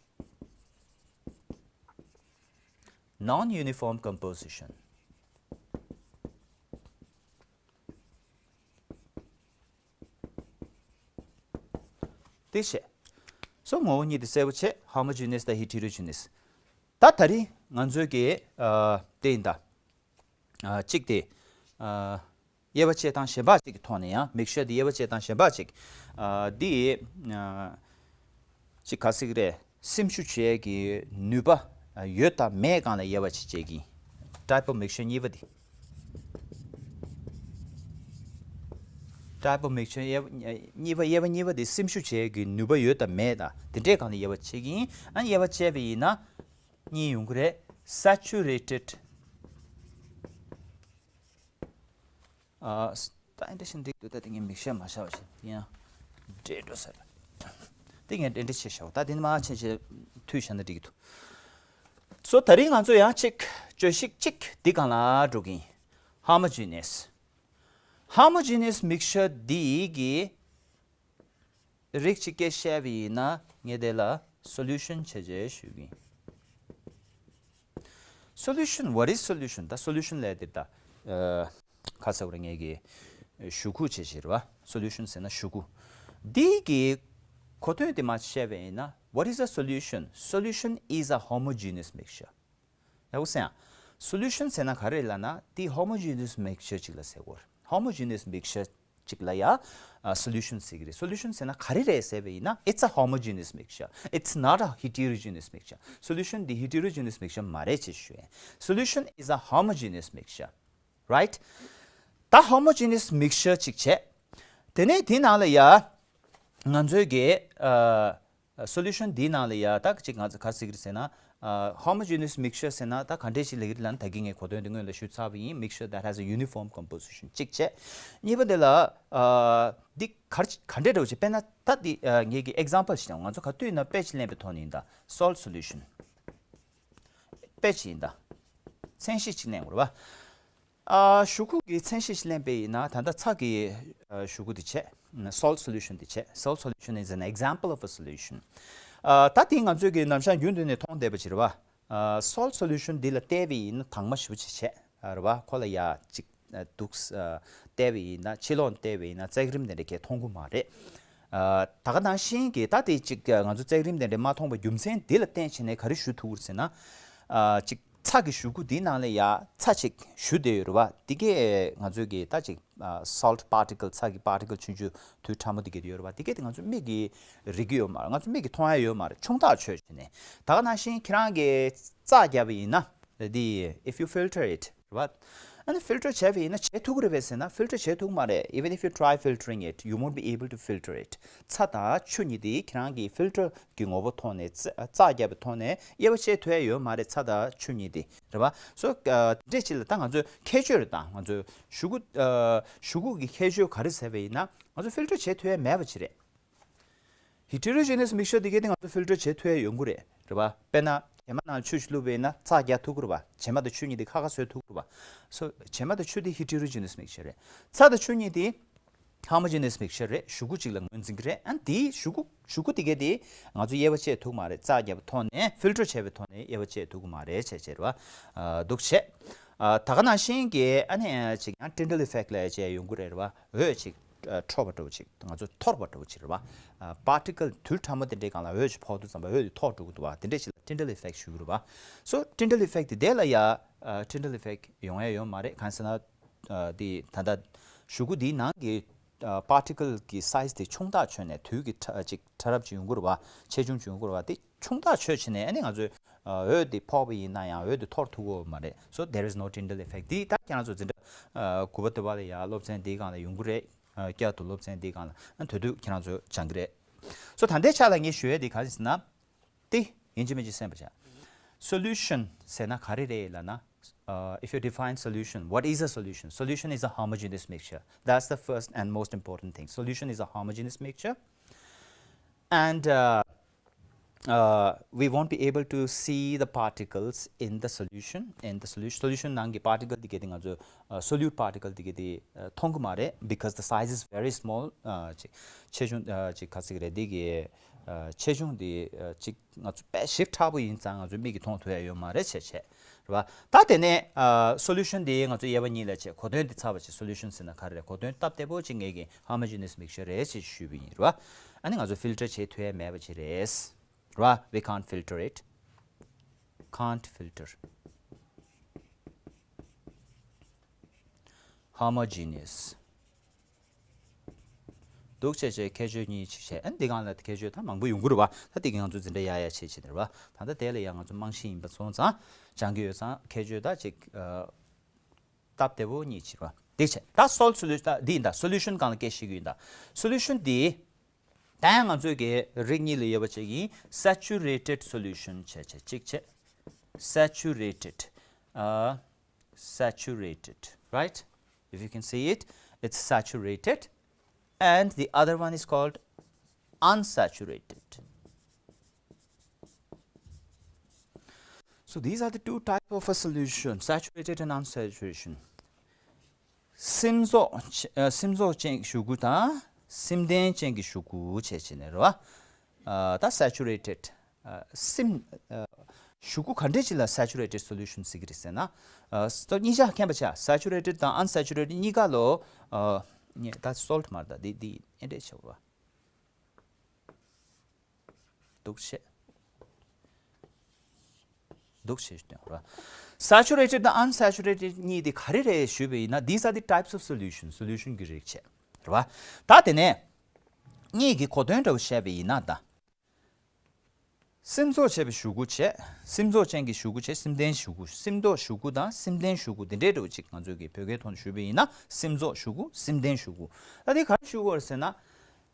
non-uniform composition. དེ་བྱས། སོ་ངོ་བོ་གཉིས་དེ་གསལ་པོ་བྱས། Homogeneous དང་Heterogeneous། ད་ད་རིང་ང་ཚོའི་གི་ཨ་དེ་ཡིན་ད། ཨ་གཅིག་དེ་ཨ་དབྱེ་བ་དཔྱད་སྟངས་གཞན་པ་གཅིག་གི་ཐོག་ནས་ཡང་mixture དེ་དབྱེ་བ་དཔྱད་སྟངས་གཞན་པ་གཅིག་ཨ་འདི་ཨ་གཅིག་ག་ཟེར་གི་རེད། སིམ་ཤུགས་བྱེད་ཀྱི་ནུས་པ་ཡོད་དང་མེད་སྒང་ལ་དབྱེ་བ་ཕྱེ་བྱེད་ཀྱི། Type of mixture གཉིས་པ་དེ། Type of mixture དབྱེ་བ་གཉིས་པ། དབྱེ་བ་གཉིས་པ་དེ་སིམ་ཤུགས་བྱེད་ཀྱི་ནུས་པ་ཡོད་དང་མེད་དང་དེ་འདྲའི་སྒང་ལ་དབྱེ་བ་ཕྱེ་གི་ཡིན། ཨ་ནི་དབྱེ་བ་ཕྱེ་བ་ཡིན་ན་གཉིས་ཡོང་གི་རེད། Saturated ཨ་ད་ཨེ་འདྲ་ཞིག་འགྲིག་འདུག་ད་དེ་ངས་མིག་ཤེལ་མ་བཞག་པ་བཞིན་ཡང་འདྲེས་འགྲོ་ས་རེད། དེ་ངས་འདྲེ་འདྲེ་བྱས་བཞག་ད་དེ་ནི་མ་ཆེ་ཆེ་མཐུད་བཞག་ན་འགྲིག་གི་འདུག་སོ་ད་རིང་ང་ཚོ་ཡང་གཅིག་བརྗོད་གཞི་གཅིག་འདི་སྒང་ལ་འགྲོ་གི་ཡིན། Homogeneous. Homogeneous mixture འདི་གི་རིགས་གཅིག་སྐད་བཤད་པ་ཡིན་ན་ངས་དེ་ལ་solution བྱས་བྱས་ཞུ་གི་ཡིན། Solution, what is solution? ད་solution ལས་དེ་ད་ཨ་ཁ་ཚ་བར་ངས་ཀྱི་ཞུ་ཁུ་བྱས་བྱས་རེད་བ། Solution ཟེར་ན་ཞུ་ཁུ། འདི་གི་གོ་དོན་དེ་མ་བཤད་པ་ཡིན་ན། What is a solution? Solution is a homogeneous mixture. ཡག་པོ་གསན་ཨ། Solution ཟེར་ན་ག་རེ་ལབ་ན་དེ་homogeneous mixture ཅིག་ལ་ཟེར་གོ། Homogeneous mixture ཅིག་ལ་ཡ་ཨ་solution ཟེར་གི་རེད། Solution ཟེར་ན་ག་རེ་རེད་ཟེར་བ་ཡིན་ན། It's a homogeneous mixture. It's not a heterogeneous mixture. Solution འདི་heterogeneous mixture མ་རེད་ཅེས་ཞུ་ཡིན། Solution is a homogeneous mixture. Right? ད་homogeneous mixture ཅིག་བྱས། དེ་ནས་དེ་ནང་ལ་ཡ་ང་ཚོའི་གི་ཨ་solution འདིའི་ནང་ལ་ཡ་ད་ཅིག་ང་ཚོ་ག་རེ་ཟེར་གི་རེད་ཟེར་ན། ཨ་homogeneous mixture ཟེར་ན་ད་ག་འདྲས་ཞིག་ལབ་ཀྱི་རེད་ལབ་ན། ད་གིན་ངས་གོ་དོན་དེ་སྔོན་ལ་ཞུས་ཚར་བ་ཡིན། Mixture that has a uniform composition གཅིག་བྱས། གཉིས་པ་དེ་ལ་ཨ་འདི་ག་རེ་ག་འདྲས་འདྲ་བོ་ཅིག་དཔེར་ན་ད་འདི་ཨ་ངས་ཀྱི་example ཞིག་དང་། ང་ཚོ་ག་དུས་ཡིན་ན་དཔེ་ཅིག་ལེན་པའི་ཐོག་ནས་ཡིན་ད། Salt solution དཔེ་ཅིག་ཡིན་ད། མཚན་གཞི་ཅིག་ལེན་དགོས་རེད་བ། ཨ་ཞུ་ཁུ་གི་མཚན་གཞི་ཞིག་ལེན་པ་ཡིན་ན། ད་ལྟ་ཚྭ་གི་ཨ་ཞུ་ཁུ་དེ་བྱས། Salt solution དེ་བྱས། Salt solution is an example of a solution. ཨ་ད་དེ་ང་ཚོས་ཀྱི་ནམ་ཞག་རྒྱུན་དུ་ནས་མཐོང་བསྡད་པ་ཅིག་རེད་བ། ཨ་salt solution འདི་ལ་བལྟས་པ་ཡིན་ན་དྭངས་མ་ཞེ་པོ་ཅིག་བྱས་རེད་བ། ཁོ་ལ་ཡ་ཅིག་ཨ་འདུག་ཨ་བལྟས་པ་ཡིན་ན། ཕྱི་ལོགས་བལྟས་པ་ཡིན་ན་བརྩེགས་རིམ་དེ་འདྲ་གས་མཐོང་གི་མ་རེད། ཨ་ད་ག་ནང་བཞིན་གྱི་ད་དེ་ཅིག་ང་ཚོ་བརྩེགས་རིམ་དེ་འདྲ་མ་མཐོང་པའི་རྒྱུ་མཚན་འདི་ལ་བརྟེན་བྱས་ནས་ག་རེ་ཞུ་ཐུབ་ཀྱི་རེད་ཟེར་ན། ཨ་ཅིག་ཚྭ་གི་ཞུ་ཁུ་འདིའི་ནང་ལ་ཡ་ཚྭ་ཅིག་ཞུ་བསྡད་ཡོད་རེད་བ། འདི་གས་ང་ཚོའི་གི་ད་ཅིག་ཨ་salt particle ཚྭ་གི་particle ཆུང་ཆུང་དུད་ཕྲ་མོ་འདི་གས་ཡོད་རེད་བ། འདི་གས་དེ་ང་ཚོ་མིག་གིས་རིག་གི་ཡོད་མ་རེད། ང་ཚོ་མིག་གིས་མཐོང་ཡ་ཡོད་མ་རེད། ཆུང་ཐག་ཆོད་བྱས་ནས། ད་ག་ནང་བཞིན་ཁྱེད་རང་གིས་ཚྭ་བརྒྱབ་པ་ཡིན་ན། འདི་if you filter it རེད་བ། ཨ་ནི་filter བྱས་པ་ཡིན་ན་བྱེད་ཐུབ་ཀྱི་རེད་པས་ཟེར་ན། filter བྱེད་ཐུབ་ཀྱི་མ་རེད། Even if you try filtering it, you won't be able to filter it. ཚྭ་དང་ཆུ་གཉིས་དེ་ཁྱེད་རང་གིས་filter གྱི་ངོ་བོ་ཐོག་ནས། ཚྭ་བརྒྱབ་པའི་ཐོག་ནས་དབྱེ་བ་ཕྱེ་ཐུབ་ཡ་ཡོད་མ་རེད། ཚྭ་དང་ཆུ་གཉིས་དེ་རེད་བ། སོ་ཨ་དེ་འདྲས་ཅིག་ལ་ད་ང་ཚོས་ཁྱད་ཆོས་རེད། ད་ང་ཚོས་ཞུ་ཁུ་ཨ་ཞུ་ཁུ་གི་ཁྱད་ཆོས་ག་རེ་ཟེར་བ་ཡིན་ན། ང་ཚོ་filter བྱེད་ཐུབ་ཡ་མེད་པ་ཅིག་རེད། Heterogeneous mixture དེ་གས་དེ་ང་ཚོ་filter བྱེད་ཐུབ་ཡ་ཡོང་གི་རེད། རེད་བ། དཔེར་ན་བྱེ་མ་ནང་ཆུ་ཞིག་བླུགས་པ་ཡིན་ན་ཚྭ་རྒྱག་ཐུབ་ཀྱི་རེད་བ། བྱེ་མ་དང་ཆུ་གཉིས་དེ་ཁ་ཁ་བཟོས་ཐུབ་ཀྱི་རེད་བ། སོ་བྱེ་མ་དང་ཆུ་དེ་heterogeneous mixture རེད། ཚྭ་དང་ཆུ་གཉིས་དེ་homogeneous mixture རེད། ཞུ་ཁུ་གཅིག་ལ་ངོས་འཛིན་གྱི་རེད། ཨ་ནི་དེའི་ཞུ་ཁུ་ཞུ་ཁུ་དེ་གས་དེ་ང་ཚོ་དབྱེ་བ་ཕྱེ་ཐུབ་མ་རེད། ཚྭ་བརྒྱབ་པའི་ཐོག་ནས། filter བྱས་པའི་ཐོག་ནས་དབྱེ་བ་ཕྱེ་ཐུབ་ཀྱི་མ་རེད་བྱས་བྱས་རེད་བ། ཨ་འདུག་བྱས། ཨ་ད་ག་ནང་བཞིན་གྱི་ཨ་ནི་ཅིག་ཡང་Tyndall effect ལབ་བྱས་ཡོང་གི་རེད། རེད་བ། འོད་ཅིག་ཨ་འཕྲོ་བ་འདྲ་བོ་ཅིག་ང་ཚོ་འཐོར་བ་འདྲ་བོ་ཅིག་རེད་བ། ཨ་particle དུད་ཕྲ་མོ་དེ་འདྲའི་སྒང་ལ་འོད་ཅིག་ཕོག་དུས་ཙམ་པ་འོད་དེ་འཐོར་འགྲོ་གི་འདུག་བ། དེ་འདྲ་ཞིག་ལ་Tyndall effect ཞུ་གི་རེད་བ། So Tyndall effect དེ་ལ་ཡ་ཨ་Tyndall effect ཡོང་ཡ་ཡོད་མ་རེད། གང་ཟེར་ན་ཨ་དེ་ད་ལྟ་ཞུ་ཁུ་དེའི་ནང་གི་ཨ་particle གི་size དེ་ཆུང་ཐག་ཆོད་ནས་དུད་ཀྱི་ཕྲ་ཅིག་ཕྲ་རབ་ཅིག་ཡོང་གི་རེད་བ། ཆེ་ཆུང་ཅིག་ཡོང་གི་རེད་བ། དེ་ཆུང་ཐག་ཆོད་བྱས་ནས་ཨ་ནི་ང་ཚོས་འོད་དེ་ཕོག་པ་ཡིན་ན་ཡང་འོད་དེ་འཐོར་ཐུབ་ཀྱི་ཡོད་མ་རེད། So there is no Tyndall effect. དེ་ད་ཁྱེད་རང་ཚོ་འཛིན་གྲྭ་དགུ་པ་དེ་བ་ལ་ཡ་སློབ་ཚན་འདིའི་སྒང་ལ་ཡོང་གི་རེད། བསྐྱར་དུ་སློབ་ཚན་འདིའི་སྒང་ལ་ཨ་དོན་དུ་ཁྱེད་རང་ཚོ་སྦྱང་གི་རེད། So ད་ལྟའི་ཆ་ལ་ངས་ཞུ་ཡས་དེ་ག་རེ་ཟེར་ན། དེ་ཡིན་གཅིག་མིན་གཅིག་གསན་པར་བྱ། Solution ཟེར་ན་ག་རེ་རེད་ལབ་ན། Uh, if you define solution, what is a solution? Solution is a homogeneous mixture. That's the first and most important thing. Solution is a homogeneous mixture. And uh, uh, we won't be able to see the particles in the solution. In the solution, solution ནང་གི་particle དེ་ག་དེ་ང་ཚོ་uh, solute particle དེ་ག་དེ་uh, མཐོང་གི་མ་རེད, because the size is very small. uh, ཅིག་ཆེ་ཆུང་uh, ཅིག་ག་ཚིག་རེད་དེ་གི uh, ཆེ་ཆུང་དེ་uh, ཅིག་ང་ཚོ་དཔེ་ཞིབ་ཕྲ་པོ་ཡིན་ཙང་ང་ཚོ་མིག་གིས་མཐོང་ཐུབ་ཡ་ཡོད་མ་རེད་བྱས་བྱས། རེད་བ། ད་དེ་ནས་ཨ་solution དེ་ང་ཚོ་དབྱེ་བ་གཉིས་ལ་ཕྱེ། གོ་དོན་དེ་ཚར་བ་བྱས་solution ཟེར་ན་ག་རེ་རེད། གོ་དོན་སྟབས་བདེ་པོ་ཅིག་ངེད་ཀྱིས་homogeneous mixture རེད་ཅེས་ཞུས་པ་ཡིན། རེད་བ། ཨ་ནི་ང་ཚོ་filter བྱེད་ཐུབ་ཡ་མེད་པ་ཅིག་རེད། རེད་བ། We can't filter it. Can't filter homogeneous. འདུག་བྱས་བྱས་ཁྱད་ཆོས་གཉིས་ཅིག་བྱས། ཨ་ནི་འདི་སྒང་ལ་ཁྱད་ཆོས་ད་མང་པོ་ཡོང་གི་རེད་བ། ད་འདི་གི་ང་ཚོ་འཛིན་གྲྭ་ཡག་ཡག་བྱེད་བྱེད་ནི་རེད་བ། ད་ལྟ་དེ་ལ་ཡང་ང་ཚོ་རྨང་གཞི་ཡིན་པ་སོང་ཙང་སྦྱང་གི་ཡོད་ཙང་ཁྱད་ཆོས་ད་ཅིག་ཨ་སྟབས་བདེ་པོ་གཉིས་ཅིག་རེད་བ། འདི་བྱས་ད་salt solution ད་འདི་ཡིན་ད་solution སྒང་ལ་སྐད་བཤད་གི་ཡིན་ད། solution འདི་ད་ཡང་ང་ཚོའི་གི་རིགས་གཉིས་ལ་དབྱེ་བ་ཕྱེ་གི་ཡིན། Saturated solution བྱས་བྱས་གཅིག་བྱས། Saturated. ཨ། Saturated, right? If you can see it, it's saturated. And the other one is called unsaturated. So these are the two type of a solution, saturated and unsaturation. སིམ་ཚོགས་ཅན་གྱི་ཤུ་གུ་དང་སིམ་ལྡན་ཅན་གྱི་ཤུ་གུ་བྱས་བྱས་ནས་རེད་བ། ད་saturated སིམ། ཤུ་གུ་ག་འདྲས་ཅིག་ལ་saturated solution ཟེར་གི་རེད་ཟེར་ན། གཉིས་ཆ་མཁྱེན་པ་ཆགས། Saturated དང་unsaturated གཉིས་ཀ་ལོ། ད་salt མ་རེད་ད། འདི་འདི་ཨེ་འདྲས་ཆགས་རེད་བ། འདུག་བྱས། འདུག་བྱས་སྟོན་ར། Saturated དང་unsaturated གཉིས་དེ་ག་རེ་རེད་ཞུས་པ་ཡིན་ན། These are the types of solution. Solution གི་རིགས་བྱས། རེད་བ། ད་དེ་ནས་གཉིས་ཀྱི་གོ་དོན་འདྲ་བོ་བཤད་པ་ཡིན་ན་ད། སིམ་ཚོགས་བྱས་པའི་ཤུ་གུ་བྱས། སིམ་ཚོགས་ཅན་གྱི་ཤུ་གུ་བྱས། སིམ་ལྡན་ཤུ་གུ། སིམ་ཚོགས་ཤུ་གུ་དང་སིམ་ལྡན་ཤུ་གུ་འདི་འདྲའི་འདྲ་བོ་ཅིག་ང་ཚོས་ཀྱི་བོད་སྐད་ཐོག་ནས་ཞུས་པ་ཡིན་ན། སིམ་ཚོགས་ཤུ་གུ། སིམ་ལྡན་ཤུ་གུ། ད་དེ་ག་རེ་ཞུ་དགོས་རེད་ཟེར་ན།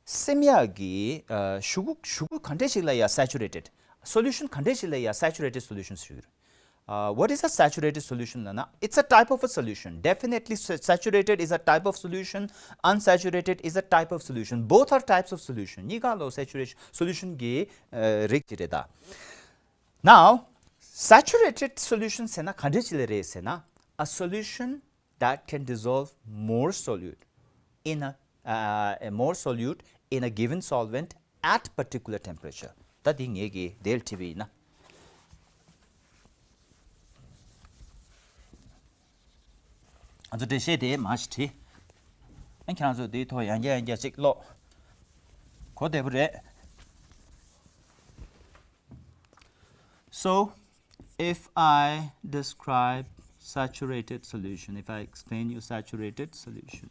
སིམ་ཡག་གི་ཨ་ཤུ་གུ། ཤུ་གུ་ག་འདྲས་ཞིག་ལ་ཡ་saturated solution ག་འདྲས་ཞིག་ལ་ཡ་saturated solution ཞུ་གི་རེད། Uh, what is a saturated solution ལབ་ན། It's a type of a solution. Definitely sa- saturated is a type of solution. Unsaturated is a type of solution. Both are types of solution. གཉིས་ཀ་ལོ་saturation solution གི་ཨ་རིགས་ཅིག་རེད་ད། Now, saturated solution ཟེར་ན་ག་འདྲས་ཅིག་ལ་རེད་ཟེར་ན། A solution that can dissolve more solute in a, uh, a more solute in a given solvent at particular temperature. ད་འདི་ངེད་ཀྱིས་དེ་ལ་བྲིས་པ་ཡིན་ན། ང་ཚོ་འགྲེལ་བཤད་དེ་མར་ཞིག་བྲིས། ཨ་ཁྱེད་རང་ཚོ་དེའི་ཐོག་ཡང་བསྐྱར་ཡང་བསྐྱར་ཅིག་ཀློག་གོ་བདེ་པོ་རེད། So, if I describe saturated solution, if I explain you saturated solution,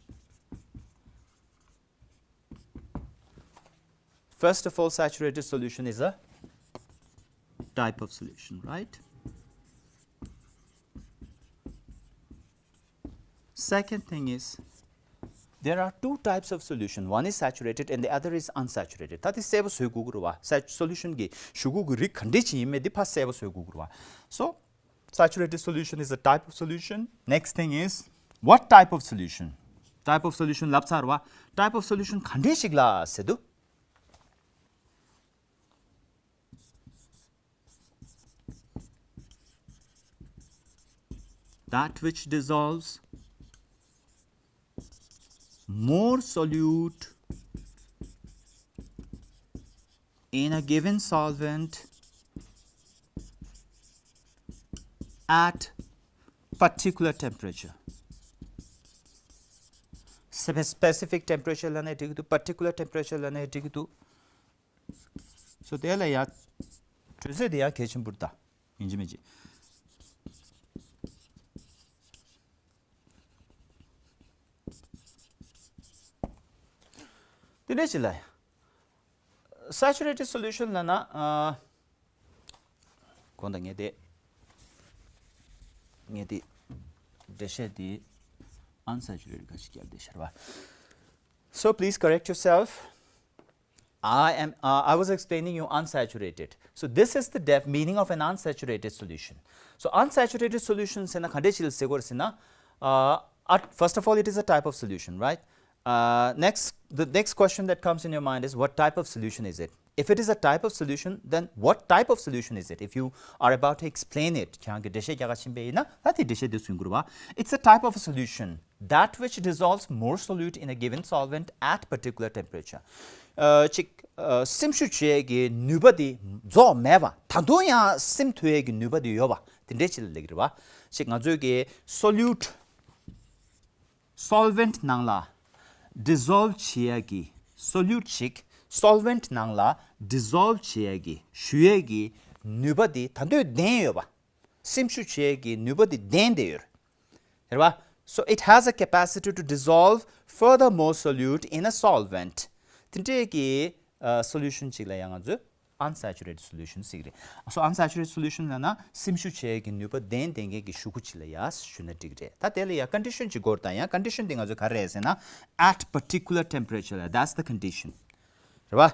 first of all, saturated solution is a type of solution, right? Second thing is, there are two types of solution. One is saturated and the other is unsaturated. ད་དེ་གསལ་པོ་བཟོ་དགོས་ཀྱི་རེད་བ། Sat- solution གི་ཤུ་གུ་གི་རིགས་ག་འདྲས་ཅིག་ཡིན་མིན་དེ་ཕར་གསལ་པོ་བཟོ་དགོས་ཀྱི་རེད་བ། So, saturated solution is a type of solution. Next thing is, what type of solution? Type of solution ལབ་ཚར་བ། Type of solution ག་འདྲས་ཞིག་ལ་ཟེར་དུས། That which dissolves more solute in a given solvent at particular temperature. Spe- specific temperature ལབ་ན་འགྲིག་གི་འདུག particular temperature ལབ་ན་འགྲིག་གི་འདུག So དེ་ལ་ཡ་དྲོད་ཚད་དེ་ཡང་གལ་ཆེན་པོ་རེད་ད། ཡིན་གཅིག་མིན་གཅིག་དེ་འདྲ་ཞིག་ལ་ཡ། Saturated solution ལབ་ན། ཨ། གོང་དུ་ངས་དེ། ངས་དེ། འགྲེལ་བཤད་དེ། unsaturated ག་ཞིག་བརྒྱབ་བསྡད་ཤར་བ། So please correct yourself. I am, uh, I was explaining you unsaturated. So this is the def- meaning of an unsaturated solution. So unsaturated solution ཟེར་ན་ག་འདྲས་ཞིག་ལ་ཟེར་དགོས་རེད་ཟེར་ན། Uh, at- first of all, it is a type of solution, right? Uh, next, the next question that comes in your mind is, what type of solution is it? If it is a type of solution, then what type of solution is it? If you are about to explain it, ཁྱེད་རང་གིས་འགྲེལ་བཤད་རྒྱག་ག་ཕྱིན་པ་ཡིན་ན་ད་དེ་འགྲེལ་བཤད་དེ་གསུང་དགོས་རེད་བ། It's a type of a solution that which dissolves more solute in a given solvent at particular temperature. ཨ་ཅིག་ཨ་སིམ་ཤུགས་བྱེད་ཡས་ཀྱི་ནུས་པ་དེ་རྫོགས་མེད་པ། ད་དུང་ཡང་སིམ་ཐུབ་ཡས་ཀྱི་ནུས་པ་དེ་ཡོད་པ་དེ་འདྲའི་ཅིག་ལ་ལབ་ཀྱི་རེད་བ། ཅིག་ང་ཚོས་ཀྱི་solute solvent ནང་ལ་dissolve བྱེད་ཡ་གི་solute ཅིག solvent ནང་ལ་dissolve བྱེད་ཡ་གི་ཞུ་ཡ་གི་ནུས་པ་དེ་ད་དུང་ལྡན་ཡོད་པ། སིམ་ཤུགས་བྱེད་ཡ་གི་ནུས་པ་དེ་ལྡན་བསྡད་ཡོད་རེད་བ། So it has a capacity to dissolve further more solute in a solvent. དེ་འདྲའི་གི་ཨ་solution ཅིག་ལ་ཡང་ང་ཚོས unsaturated solution ཟེར་གྱི་རེད། So unsaturated solution ལབ་ན་སིམ་ཤུགས་བྱེད་ཡས་ཀྱི་ནུས་པ་ལྡན་ལྡན་མཁན་གྱི་ཞུ་སྒོ་ཅིག་ལ་ཡ་ཞུ་ན་འགྲིག་གི་རེད། ད་དེ་ལ་ཡ་condition ཅིག་དགོས་རེད། ད་ཡང་condition དེ་ང་ཚོ་ག་རེ་རེད་ཟེར་ན། At particular temperature ལ། That's the condition རེད་བ།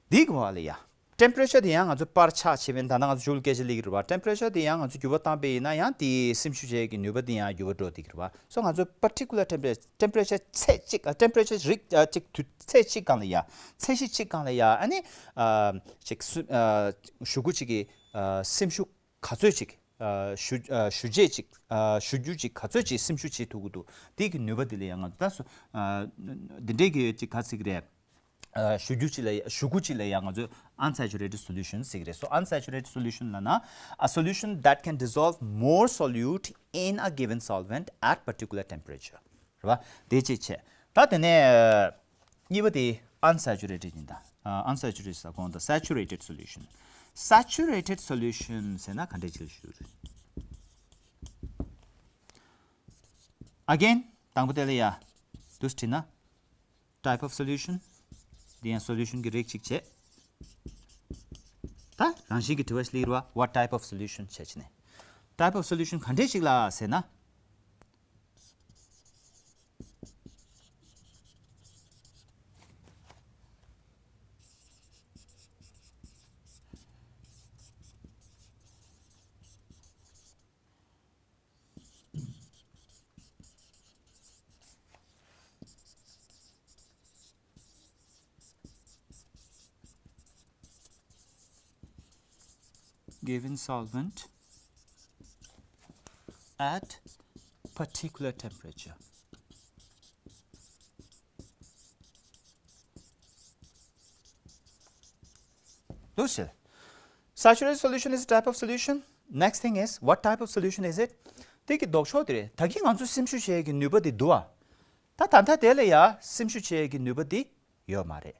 འདི་གི་བ་ལ་ཡ་temperature དེ་ཡང་ང་ཚོ་པར་ཆག་བྱས་པས་ད་ལྟ་ང་ཚོ་མཇུག་ལ་སྐད་ཆ་སླེབས་ཀྱི་རེད་བ། Temperature དེ་ཡང་ང་ཚོ་འགྱུར་བ་བཏང་པ་ཡིན་ན་ཡང་དེའི་སིམ་ཤུགས་བྱེད་ཀྱི་ནུས་པ་དེ་ཡང་འགྱུར་བ་འགྲོ་བསྡད་ཀྱི་རེད་བ། So ང་ཚོ་particular temperature temperature ཚད་གཅིག་ཨ་temperature རིགས་ཨ་གཅིག་དུས་ཚད་གཅིག་སྒང་ལ་ཡ། ཚད་གཞི་གཅིག་སྒང་ལ་ཡ། ཨ་ནི་ཨ་ཅིག་སུ་ཨ་ཞུ་སྒོ་གཅིག་གི་ཨ་སིམ་ཤུགས་ག་ཚོད་ཅིག་ཨ་ཞུ་ཨ་ཞུ་རྗེས་ཅིག་ཨ་ཞུ་རྒྱུ་ཅིག་ག་ཚོད་ཅིག་སིམ་ཤུགས་བྱེད་ཐུབ་ཀྱི་འདུག་དེ་གི་ནུས་པ་དེ་ལ་ཡ་ང་ཚོ་ད་སུ་ཨ་འདི་འདྲའི་གི་ཅིག་ག་ཚིག་རེད། ཨ་ཞུ་རྒྱུ་ཅིག་ལ་ཞུ་སྒོ་ཅིག་ལ་ཡང་ང་ཚོས་unsaturated solution ཟེར་གྱི་རེད། So unsaturated solution ལབ་ན་a solution that can dissolve more solute in a given solvent at particular temperature རེད་བ། དེ་གཅིག་བྱས། ད་དེ་ནས་གཉིས་པ་དེ་unsaturated ཡིན་ད། ཨ་unsaturated ཟེར་གོང་དུ་saturated solution saturated solution ཟེར་ན་ག་འདྲ་ཅིག་ཞུ་རེད། Again དང་པོ་དེ་ལ་ཡ་དུས་བྲིས་ན། Type of solution དེ་ཡང་solution གི་རིགས་གཅིག་བྱས། ད་རང་བཞིན་གྱི་དྲི་བ་ཞིག་སླེབས་རེད་བ། What type of solution བྱས་བྱས་ནས། Type of solution ག་འདྲས་ཞིག་ལ་ཟེར་ན། Given solvent at particular temperature. འདུག་ཟེར། Saturated solution is a type of solution. Next thing is, what type of solution is it? དེ་གི་ལྡོག་ཕྱོགས་དེ་རེད། ད་གིན་ང་ཚོ་སིམ་ཤུགས་བྱེད་ཡས་ཀྱི་ནུས་པ་དེ་འདུག་ཨ། ད་ད་ལྟ་དེ་ལ་ཡ་སིམ་ཤུགས་བྱེད་ཡས་ཀྱི་ནུས་པ་དེ་ཡོད་མ་རེད།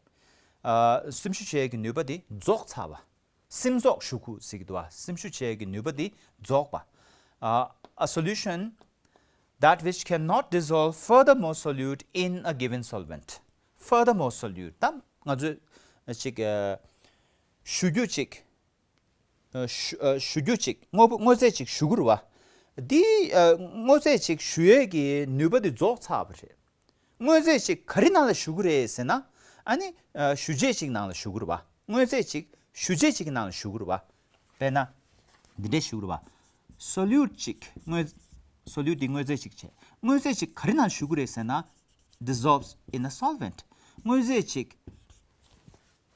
ཨ་སིམ་ཤུགས་བྱེད་ཡས་ཀྱི་ནུས་པ་དེ་རྫོགས་ཚར་བ། སིམ་རྫོགས་ཞུ་སྒོ་ཟེར་གྱི་འདུག་བ། སིམ་ཤུགས་བྱེད་ཀྱི་ནུས་པ་འདི་རྫོགས་པ། ཨ་a solution that which cannot dissolve further more solute in a given solvent. Further more solute ད་ང་ཚོས་ཅིག་ཨ་ཞུ་རྒྱུ་ཅིག་ཨ་ཞུ་ཨ་ཞུ་རྒྱུ་ཅིག་དངོས་པོ་དངོས་རྫས་ཅིག་ཞུ་དགོས་རེད་བ། འདི་ཨ་དངོས་རྫས་ཅིག་ཞུ་ཡས་ཀྱི་ནུས་པ་འདི་རྫོགས་ཚར་བ་རེད། དངོས་རྫས་ཅིག་ག་རེ་ནང་ལ་ཞུགས་ཀྱི་རེད་ཟེར་ན། ཨ་ནི་ཨ་ཞུ་རྗེས་ཅིག་ནང་ལ་ཞུགས་ཀྱི་རེད་པ། དངོས་རྫས་ཅིག་ཞུ་རྗེས་ཅིག་གི་ནང་ལ་ཞུགས་ཀྱི་རེད་པ། དཔེར་ན། འདི་འདྲས་ཞུགས་ཀྱི་རེད་པ། སོ་ལུ་ཊི་ཅིག་དངོས། སོ་ལུ་ཊི་འདི་དངོས་རྫས་ཅིག་བྱས། དངོས་རྫས་ཅིག་ག་རེ་ནང་ཞུགས་ཀྱི་རེད་ཟེར་ན། dissolves in a solvent. དངོས་རྫས་ཅིག་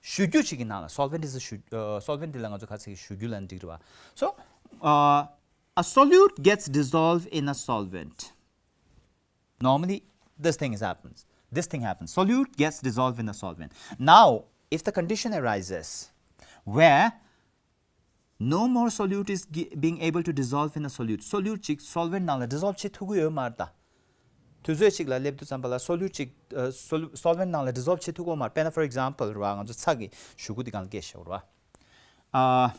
ཞུ་རྒྱུ་ཅིག་གི་ནང་ལ། སོལ་ཝེན་ཊི་ཟེར་ཞུ་ཨ་སོལ་ཝེན་ཊི་འདི་ལ་ང་ཚོ་ག་ཚད་ཞུ་རྒྱུ་ལབ་ན་འགྲིག་རེད་པ། So uh, a solute gets dissolved in a solvent. Normally, this thing is happens. This thing happens. Solute gets dissolved in a solvent. Now, if the condition arises where no more solute is gi- being able to dissolve in a solute, སོ་ལུ་ཊི་ཅིག་སོལ་ཝེན་ཊི་ནང་ལ་ཌི་སོལ་བ་བྱེད་ཐུབ་ཀྱི་ཡོད་མ་རེད་ད། དུས་ཚོད་ཅིག་ལ་སླེབས་དུས་ཙམ་པ་ལ་སོ་ལུ་ཊི་ཅིག་ཨ་སོལ་སོལ་ཝེན་ཊི་ནང་ལ་ཌི་སོལ་བ་བྱེད་ཐུབ་ཀྱི་ཡོད་མ་རེད། དཔེར་ན་for example རེད་པ། ང་ཚོ་ཚྭ་གི་ཞུ་སྒོ་འདི་སྒང་ལ་སྐད་ཆ་བཤད་རེད་པ། ཨ།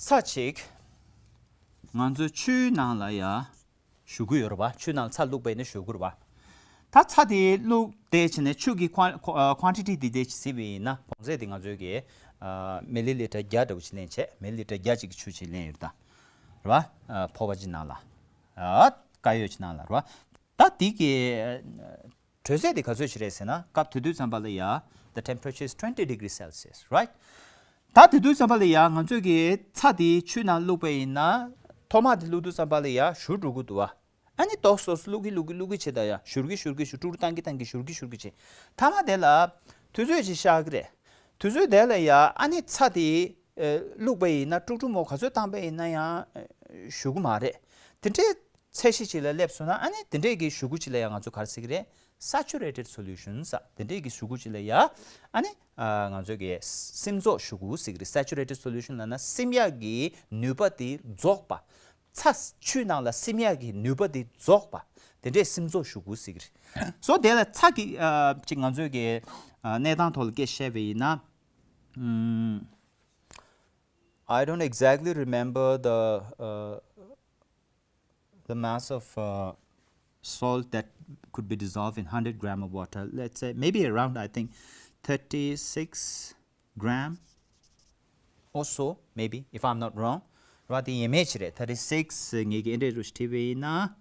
ཚྭ་ཅིག་ང་ཚོ་ཆུའི་ནང་ལ་ཡ་ཞུ་གི་ཡོད་རེད་པ། ཆུ་ནང་ཚྭ་བླུགས་པ་ཡིན་ན་ཞུ་གི་རེད་པ། ད་ཚྭ་དེ་བླུགས་དེ་བྱས་ནས་ཆུ་གི་ཀོན་ཀོན་ཊི་ཊི་དེ་དེ་གཟིགས་པ་ཡིན་ན་བོངས་ཚད་དེ་ང་ཚོའི་གི་ཨ་མི་ལི་ལི་ཊར་བརྒྱ་འདྲ་བོ་ཅིག་ལེན་བྱས། མི་ལི་ལི་ཊར་བརྒྱ་ཅིག་གི་ཆུ་ཅིག་ལེན་ཡོད་ད། རེད་པ། ཨ་ཕོར་པ་ཅིག་ནང་ལ། ཨ་དཀར་ཡོལ་ཅིག་ནང་ལ་རེད་པ། ད་དེ་གི་ དྲོད་ཚད་དེ་ག་ཚོད་ཅིག་རེད་ཟེར་ན། སྐབས་དེ་དུས་ཙམ་པ་ལ་ཡ། The temperature is twenty degrees Celsius, right? ད་དེ་དུས་ཙམ་པ་ལ་ཡ་ང་ཚོས་ཀྱི་ཚྭ་དེ་ཆུའི་ནང་བླུགས་པ་ཡིན་ན། ཐོག་མ་དེ་བླུགས་དུས་ཙམ་པ་ལ་ཡ་བཞུར་འགྲོ་གི་འདུག་བ། ཨ་ནི་ཏོག་ཙམ་ཏོག་ཙམ་བླུགས་ཀྱི་བླུགས་ཀྱི་བླུགས་ཀྱི་བྱེད་ད་ཡ་བཞུར་གྱི་བཞུར་གྱི་བཞུར། ཀྲུག་ཀྲུག་བཏང་གི་བཏང་གི་བཞུར་གྱི་བཞུར་གྱི་བྱེད། མཐའ་མ་དེ་ལ་དུས་ཚོད་ཅིག་བཞག་གི་རེད། དུས་ཚོད་དེ་ལ་ཡ་ཨ་ནི་ཚྭ་དེ་ཨ་བླུགས་པ་ཡིན་ན། ཀྲུག་ཀྲུག་མོ་ག་ཚོད་བཏང་པ་ཡིན་ན་ཡང་ཨ་བཞུར་གི་མ་རེད། དེ་འདྲའི་ཚད་གཞི་ཅིག་ལ་སླེབས་སོང་ན། ཨ་ནི་དེ་འདྲའི་གི་གཞུག་གུ་ཅིག་ལ་ཡང་ང་ཚོ་ག་རེ་ཟེར་གི་རེད། Saturated solution ཟེར། དེ་འདྲའི་གི་གཞུག་གུ་ཅིག་ལ་ཡ་ཨ་ནི་ཨ་ང་ཚོ་གི་སིམ་རྫོགས་གཞུག་གུ་ཟེར་གི་རེད། Saturated solution ལབ་ན་སིམ་ཡག་གི་ནུས་པ་དེ་རྫོགས་པ། ཚྭ་ཆུའི་ནང་ལ་སིམ་ཡག་གི་ནུས་པ་དེ་རྫོགས་པ། དེ་འདྲའི་སིམ་རྫོགས་གཞུག་གུ་ཟེར་གི་རེད། སོ་དེ་ལ་ཚྭ་གི་ཨ་ཅིག་ང་ཚོའི་གི་ཨ་གནས་སྟངས་ཐོག་ལ་སྐད་བཤད་པ་ཡིན་ན། ཨམ། I don't exactly remember the uh, the mass of uh, salt that could be dissolved in one hundred gram of water. Let's say maybe around, I think, thirty-six gram or so, maybe, if I'm not wrong. ར་དེ་ཡས་མས་ཅིག་རེད། thirty-six ངེད་ཀྱི་ཨེ་འདྲས་རུ་ཞིག་བྲིས་པ་ཡིན་ན།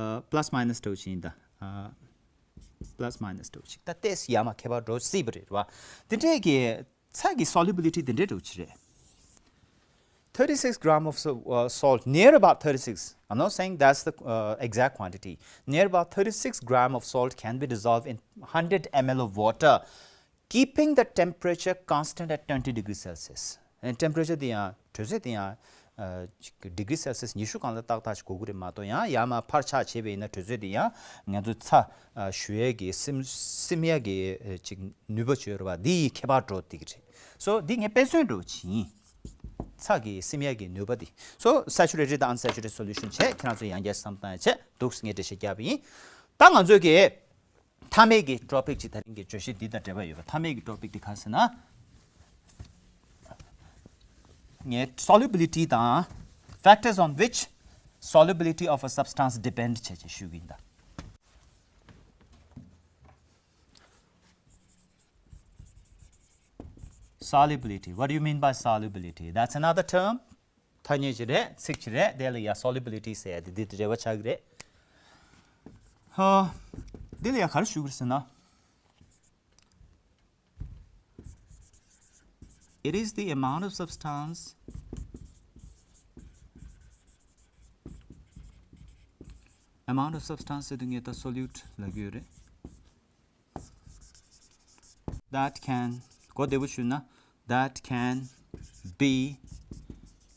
ཨ་plus minus འདྲ་བོ་ཅིག་ཡིན་ད། ཨ་plus minus འདྲ་བོ་ཅིག་ད་ཏོག་ཙམ་ཡར་མར་ཁྱད་པར་འགྲོ་སྲིད་པ་རེད་ར། དེ་འདྲས་ཀྱི་ཚྭ་གི་solubility དེ་འདྲས་འདྲ་བོ་ཅིག་རེད། Thirty-six gram of so- uh, salt, near about thirty-six. I'm not saying that's the uh, exact quantity. Near about thirty-six gram of salt can be dissolved in one hundred milliliter of water, keeping the temperature constant at twenty degrees Celsius. And temperature དེ་ཡང་དྲོད་ཚད་དེ་ཡང་ཨ་ཅིག་degree Celsius ཉི་ཤུ་སྒང་ལ་ཏག་ཏག་ཅིག་དགོས་ཀྱི་རེད་མ་གཏོགས། ཡང་ཡར་མར་འཕར་ཆག་བྱས་པ་ཡིན་ན་དྲོད་ཚད་དེ་ཡང་ང་ཚོ་ཚྭ་ཨ་བཞུ་ཡས་ཀྱི་སིམ་སིམ་ཡས་ཀྱི་ཨ་ཅིག་ནུས་པ་ཅིག་ཡོད་རེད་བ། འདི་ཡི་ཁྱད་པར་འགྲོ་བསྡད་ཀྱི་རེད། སོ་འདི་ངས་དཔེ་མཚོན་འདྲ་བོ་ཅིག་ཡིན། ཚྭ་གི་སིམ་ཡས་ཀྱི་ནུས་པ་འདི། སོ་saturated དང་unsaturated solution བྱས། ཁྱེད་རང་ཚོ་ཡང་བསྐྱར་བསམ་བཏང་ཡས་བྱས་འདུག་ངས་འགྲེལ་བཤད་བརྒྱབ་པ་ཡིན། ད་ང་ཚོའི་གི་མཐའ་མའི་གི་topic ཅིག་ད་རིང་གི་བརྗོད་གཞི་འདི་དང་འབྲེལ་བ་ཡོད་པ། མཐའ་མའི་གི་topic འདི་ག་རེ་ཟེར་ན། ངས་solubility དང་factors on which solubility of a substance depend བྱས་བྱས་ཞུ་གི་ཡིན་ད། Solubility. What do you mean by solubility? That's another term. ཐ་སྙད་ཅིག་རེད། ཚིག་ཅིག་རེད། དེ་ལ་ཡ་solubility ཟེར་ཡ་དེ་འདི་འབྲེལ་བ་ཆགས་ཀྱི་རེད། ཧ། འདི་ལ་ཡ་ག་རེ་ཞུ་གི་རེད་ཟེར་ན། It is the amount of substance, amount of substance ཟེར་དུས་ངས་ད་solute ལབ་ཀྱི་ཡོད་རེད། That can གོ་བདེ་པོ་ཞུས་ན། That can be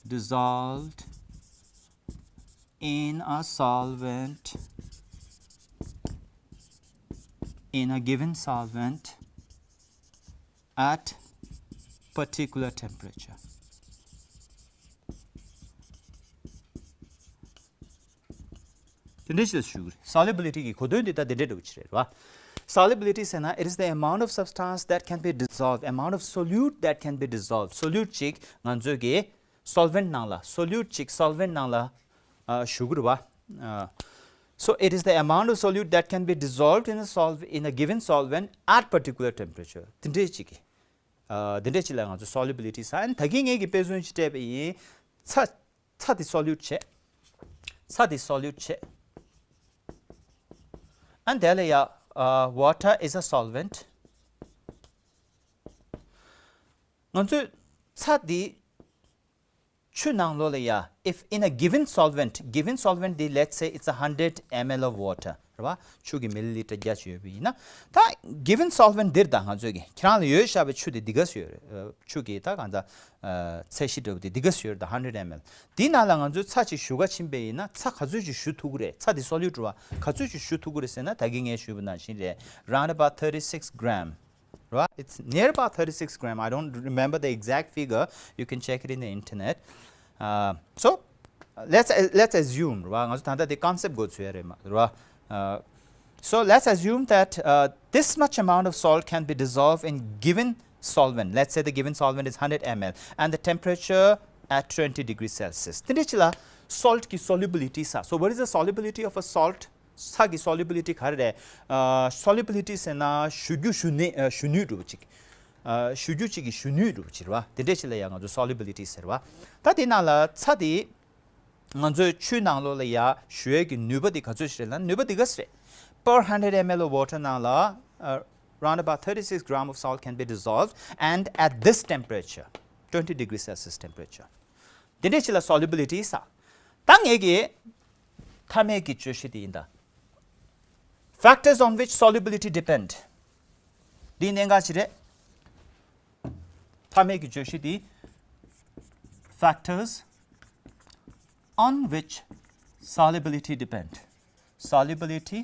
dissolved in a solvent, in a given solvent at particular temperature. དེ་འདྲ་ཞིག་ལ་ཞུ་གི་རེད། Solubility གི་གོ་དོན་འདི་ད་དེ་འདྲ་འདྲ་བོ་ཅིག་རེད་བ། Solubility ཟེར་ན། It is the amount of substance that can be dissolved, amount of solute that can be dissolved. Solute ཅིག་ང་ཚོས་གི་solvent ནང་ལ། Solute ཅིག་solvent ནང་ལ་ཨ་ཞུ་གི་རེད་བ། ཨ། So it is the amount of solute that can be dissolved in a solv- in a given solvent at particular temperature. དེ་འདྲ་ཅིག་གི་ཨ། དེ་འདྲ་ཅིག་ལ་ང་ཚོ་solubility ཟེར། ཨ་ནི་ད་གིན་ངས་ཀྱི་དཔེ་མཚོན་ཅིག་སྤྲད་པ་ཡིན། ཚྭ་ཚྭ་དེ་solute བྱས། ཚྭ་དེ་solute བྱས། ཨ་ནི་དེ་ལ་ཡ། ཨ། Water is a solvent. ང་ཚོས་ཚྭ་དེ་ཆུ་ནང་ལོགས་ལ་ཡ། If in a given solvent, given solvent དེ་let's say it's a hundred milliliter of water རེད་བ། ཆུ་གི་milliliter བརྒྱ་ཅིག་ཡོད་པ་ཡིན་ན། ད་given solvent འདིར་ད་ང་ཚོས་ཀྱི་ཁྱེད་རང་ལ་ཡོད་བཞག་པའི་ཆུ་དེ་འདི་ག་ཚོད་ཡོད་རེད། ཨ། ཆུ་གི་ད་གང་ལྟར་ཨ་ཚད་གཞི་འདྲ་བོ་དེ་འདི་ག་ཚོད་ཡོད་རེད། ད་hundred milliliter འདི་ནང་ལ་ང་ཚོས་ཚྭ་ཅིག་བཞུ་ག་ཕྱིན་པ་ཡིན་ན། ཚྭ་ག་ཚོད་ཅིག་བཞུ་ཐུབ་ཀྱི་རེད། ཚྭ་དེ་solute རེད་བ། ག་ཚོད་ཅིག་བཞུ་ཐུབ་ཀྱི་རེད་ཟེར་ན། ད་གིན་ངས་ཞུས་པ་ནང་བཞིན་རེད། Round about thirty-six gram. Right? It's near about thirty-six gram. I don't remember the exact figure. You can check it in the internet. Uh, so, let's let's assume, right? ང་ཚོ་ད་ལྟ་དེ་concept འགོ་ཚུགས་ཡ་རེད་མ་རེད། Uh, so let's assume that uh, this much amount of salt can be dissolved in given solvent. Let's say the given solvent is hundred milliliter and the temperature at twenty degrees Celsius. དེ་འདྲ་ཅིག་ལ་salt གི་solubility ཟེར། So what is the solubility of a salt? ཚྭ་གི་solubility ག་རེ་རེད། ཨ། solubility ཟེར་ན་བཞུ་རྒྱུ་བཞུ་ནུས། ཨ། བཞུ་ནུས་འདྲ་བོ་ཅིག་ཨ། བཞུ་རྒྱུ་ཅིག་གི་བཞུ་ནུས་འདྲ་བོ་ཅིག་རེད་བ། དེ་འདྲ་ཅིག་ལ་ཡ་ང་ཚོ་solubility ཟེར་བ། ད་དེ་ནང་ལ་ཚྭ་དེ་ང་ཚོའི་ཆུའི་ནང་ལོགས་ལ་ཡ་བཞུ་ཡས་ཀྱི་ནུས་པ་དེ་ག་ཚོད་ཞིག་རེད་ལབ་ན། ནུས་པ་དེ་ག་ཚོད་རེད། per hundred M L of water ནང་ལ་uh, round about thirty-six gram of salt can be dissolved, and at this temperature, twenty degrees Celsius temperature. དེ་འདྲའི་ཅིག་ལ་solubility ཟེར། ད་ངེད་ཀྱི་མཐའ་མའི་གི་བརྗོད་གཞི་དེ་ཡིན་ད། Factors on which solubility depend. འདི་གནད་འགག་ཅིག་རེད། མཐའ་མའི་གི་བརྗོད་གཞི་དེ། Factors on which solubility depend. Solubility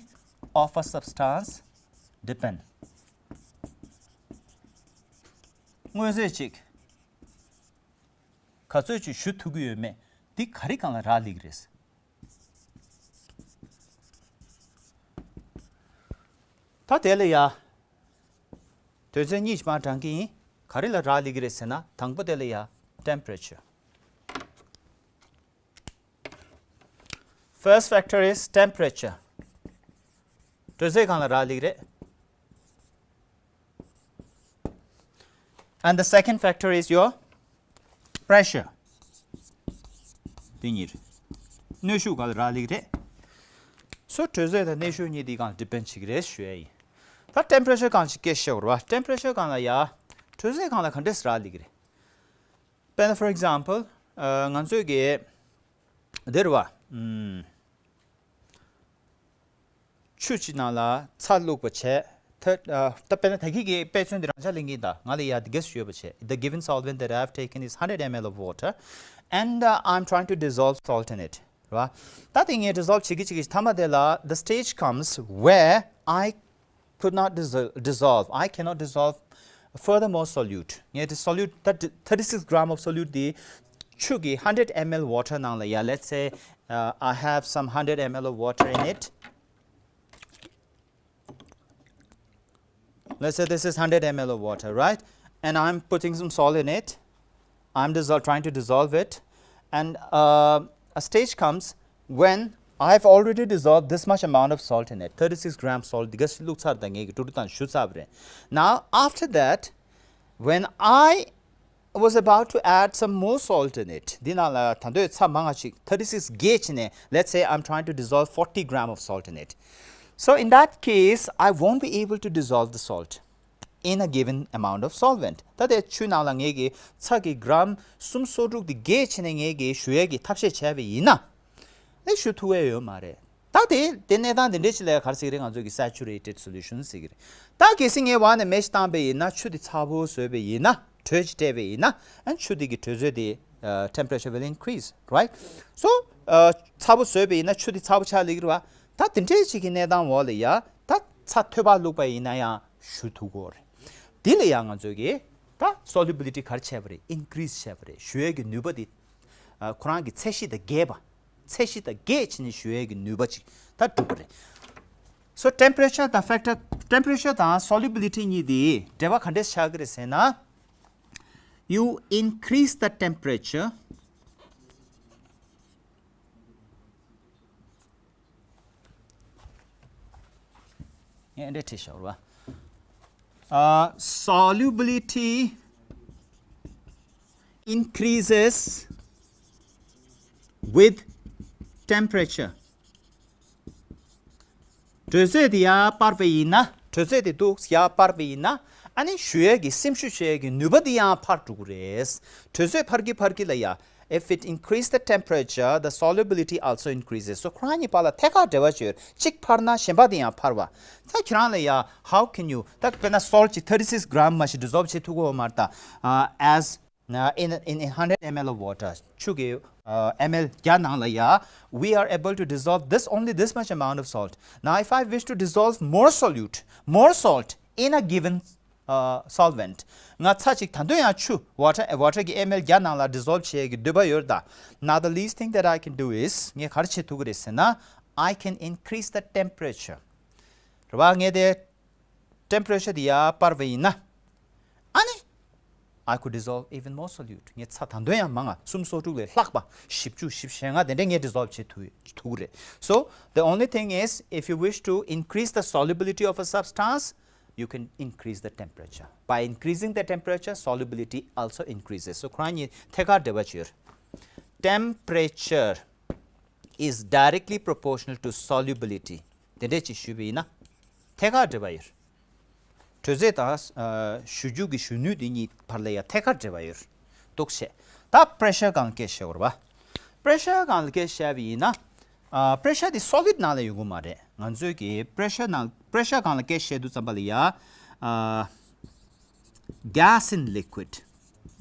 of a substance depend. མངོན་རྫས་ཅིག་ག་ཚོད་ཅིག་ཞུ་ཐུབ་ཀྱི་ཡོད་མེད་འདི་ག་རེ་སྒང་ལ་རག་ལས་ཀྱི་རེད། ད་དེ་ལ་ཡ། དོན་ཚན་གཉིས་ཀྱི་མར་དྲངས་ཀྱི་ཡིན། ག་རེ་ལ་རག་ལས་ཀྱི་རེད་ཟེར་ན། དང་པོ་དེ་ལ་ཡ། Temperature. First factor is temperature. དྲོད་ཚད་སྒང་ལ་རག་ལས་ཀྱི་རེད། And the second factor is your pressure. དེ་གཉིས་རེད། གནོན་ཤུགས་སྒང་ལ་རག་ལས་ཀྱི་རེད། སོ་དྲོད་ཚད་དང་གནོན་ཤུགས་གཉིས་དེའི་སྒང་ལ་depend བྱེད་ཀྱི་རེད་ཞུ་ཡ་ཡིན། ད་temperature སྒང་ཅིག་སྐད་ཆ་བཤད་དགོས་རེད་བ། Temperature སྒང་ལ་ཡ། དྲོད་ཚད་སྒང་ལ་ག་འདྲས་རག་ལས་ཀྱི་རེད། དཔེར་ན་for example ང་ཚོས་ཀྱི་འདིར་བ། ཆུ་ཅིག་ནང་ལ་ཚྭ་བླུགས་པ་བྱས། ད་དཔེར་ན་ད་གིན་གྱི་དཔེ་མཚོན་འདི་རང་འཇགས་ལེན་གྱི་ཡིན་ད། ང་ལ་ཡ་འདི་གས་ཡོད་པ་བྱས། The given solvent that I have taken is hundred M L of water, and uh, I'm trying to dissolve salt in it. རེད་བ། ད་དེ་ངས་dissolve བྱེད་ཀྱི་བྱེད་ཀྱི་མཐའ་མ་དེ་ལ། The stage comes where I could not dissol- dissolve. I cannot dissolve furthermore solute. ངས་དེ་solute ད་thirty-six gram of solute དེ་ཆུ་གི་hundred M L water ནང་ལ་ཡ། Let's say uh, I have some hundred M L of water in it. Let's say this is hundred M L of water, right? And I'm putting some salt in it. I'm dissol- trying to dissolve it. And uh, a stage comes when I've already dissolved this much amount of salt in it. Thirty-six gram salt འདི་ག་བླུགས་ཚར་ད། ངས་ཀྱི་ཀྲུ་ཀྲུ་དང་ཞུ་ཚར་བ་རེད། Now, after that, when I was about to add some more salt in it. འདི་ནང་ལ་ད་དུང་ཚྭ་མང་ང་ཅིག thirty-six བརྒལ་བྱས་ནས། Let's say I'm trying to dissolve forty gram of salt in it. So in that case, I won't be able to dissolve the salt in a given amount of solvent. ད་དེ་ཆུ་ནང་ལ་ངས་ཀྱི་ཚྭ་གི་gram སུམ་སོ་དྲུག་དེ་བརྒལ་བྱས་ནས་ངས་ཀྱི་ཞུ་ཡས་ཀྱི་ཐབས་ཤེས་བྱས་པ་ཡིན་ན། ཨེ་ཞུ་ཐུབ་ཡས་ཡོད་མ་རེད། ད་དེ་དེ་གནས་སྟངས་དེ་འདྲས་ཅིག་ལ་ག་རེ་ཟེར་གྱི་རེད། ང་ཚོས་ཀྱི་saturated solution ཟེར་གྱི་རེད། ད་གལ་སྲིད་ངས་འོག་ནས་མེ་ཞིག་བཏང་པ་ཡིན་ན། ཆུ་དེ་ཚ་པོ་བཟོས་པ་ཡིན་ན། དྲོད་ཅིག་སྤྲད་པ་ཡིན་ན། ཨ་ཆུ་དེ་གི་དྲོད་ཚད་དེ་uh, temperature will increase, right? So uh, ཚ་པོ་བཟོས་པ་ཡིན་ན་ཆུ་དེ་ཚ་པོ་ཆགས་ལེགས་རེད་བ། ད་དེ་འདྲས་ཅིག་གི་གནས་སྟངས་འོག་ལ་ཡ། ད་ཚྭ་ཐོད་པ་བླུགས་པ་ཡིན་ན་ཡང་ཞུ་ཐུབ་ཀྱི་ཡོད་རེད། དེ་ལ་ཡང་ང་ཚོས་ཀྱི་ད་solubility ག་རེ་བྱས་པ་རེད། Increase བྱས་པ་རེད། ཞུ་ཡས་ཀྱི་ནུས་པ་དེ་ཨ་ཁོ་རང་གི་ཚད་གཞི་དང་འགལ་བ། ཚད་གཞི་དང་འགལ་བྱས་ནས་ཞུ་ཡས་ཀྱི་ནུས་པ་ཅིག་ད་གྲུབ་པ་རེད། So temperature དང་factor, temperature དང་solubility གཉིས་དེ་འབྲེལ་བ་ག་འདྲས་ཆགས་ཀྱི་རེད་ཟེར་ན། You increase the temperature. ཡང་འདྲ་བྲིས་ཤོག་ར། Uh, solubility increases with temperature. དྲོད་ཚད་དེ་ཡར་སྤར་བ་ཡིན་ན། དྲོད་ཚད་དེ་འདུག་ཡར་སྤར་བ་ཡིན་ན། ཨ་ནི་ཞུ་ཡས་ཀྱི་སེམས་ཤུགས་ཞུ་ཡས་ཀྱི་ནུས་པ་དེ་ཡང་འཕར་འགྲོ་གི་རེད། དྲོད་ཚད་འཕར་གྱི་འཕར་གྱི་ལ་ཡ། If it increase the temperature, the solubility also increases. So ཁོ་རང་གཉིས་བར་ལ་ཐད་ཀར་འབྲེལ་བ་ཅིག་ཡོད། གཅིག་འཕར་ན་གཞན་པ་དེ་ཡང་འཕར་བ། ད་ཁྱེད་རང་ལ་ཡ། How can you? ད་དཔེར་ན་salt ཅིག་thirty-six gram མ་ཞིག་dissolve བྱེད་ཐུབ་ཀྱི་ཡོད་མ་རེད་ད། Uh, as uh, in, in, in hundred M L of water, ཆུ་གི་uh, M L བརྒྱ་ནང་ལ་ཡ། We are able to dissolve this, only this much amount of salt. Now if I wish to dissolve more solute, more salt in a given uh, solvent, ང་ཚྭ་ཅིག་ད་དུང་ཡང་ཆུ་water, water གི་M L བརྒྱ་ནང་ལ་dissolve བྱེད་ཀྱི་འདོད་པ་ཡོད་ད། Now the least thing that I can do is, ངས་ག་རེ་བྱེད་ཐུབ་ཀྱི་རེད་ཟེར་ན། I can increase the temperature. རེད་བ། ངས་དེ་temperature དེ་ཡར་སྤར་བ་ཡིན་ན། ཨ་ནི། I could dissolve even more solute. ངས་ཚྭ་ད་དུང་ཡང་མང་ང་སུམ་སོ་དྲུག་ལས་ལྷག་པ། བཞི་བཅུ་བཞི་བཅུ་ཞེ་ལྔ་དེ་འདྲས་ངས་dissolve བྱེད་ཐུབ་ཐུབ་ཀྱི་རེད། So the only thing is, if you wish to increase the solubility of a substance, you can increase the temperature. By increasing the temperature, solubility also increases. So ཁོ་རང་གཉིས་ཐད་ཀར་འབྲེལ་བ་ཅིག་ཡོད། Temperature is directly proportional to solubility. དེ་འདྲས་ཅིག་ཞུས་པ་ཡིན་ན་ཐད་ཀར་འབྲེལ་བ་ཡོད། དྲོད་ཚད་དང་ཨ་བཞུར་རྒྱུག་གི་བཞུར་ནུས་དེ་གཉིས་བར་ལ་ཡང་ཐད་ཀར་འབྲེལ་བ་ཡོད། འདུག་བྱས། ད་པེ་རེ་ཤར་སྒང་ལ་སྐད་བཤད་དགོས་རེད་པ། པེ་རེ་ཤར་སྒང་ལ་སྐད་བཤད་པ་ཡིན་ན། ཨ་པེ་རེ་ཤར་དེ་སོ་ལིཌ་ནང་ལ་ཡོང་གི་མ་རེད། ང་ཚོས་ཀྱི་པེ་རེ་ཤར་ནང་པེ་རེ་ཤར་སྒང་ལ་སྐད་བཤད་དུས་ཙམ་པ་ལ་ཡ། ཨ་gas in liquid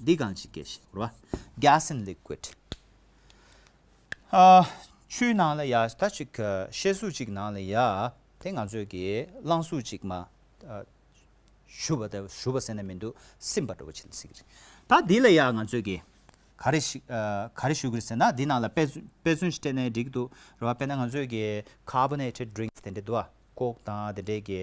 འདི་སྒང་ཅིག་སྐད་བཤད་དགོས་རེད་པ། Gas in liquid ཨ་ཆུའི་ནང་ལ་ཡ་ད་ཅིག་ཨ་བཤད་སྲོལ་ཅིག་ནང་ལ་ཡ་དེ་ང་ཚོས་ཀྱི་རླངས་གཟུགས་ཅིག་མ་ཨ་ཞུ་བ་དང་ཞུ་བ་ཟེར་ན་མི་འདུག་སིམ་པ་འདྲ་བོ་བྱེད་ཟེར་གྱི་རེད། ད་འདི་ལ་ཡ་ང་ཚོས་ཀྱི་ག་རེ་ཞིག་ཨ་ག་རེ་ཞུ་དགོས་ཟེར་ན་འདི་ནང་ལ་དཔེ་མཚོན་དཔེ་མཚོན་ཞིག་སྤྲད་ན་འགྲིག་གི་འདུག་རེད་པ། དཔེར་ན་ང་ཚོས་ཀྱི་carbonated drinks དེ་འདྲ་འདུག་པ། ཀོག་དང་དེ་འདྲའི་གི་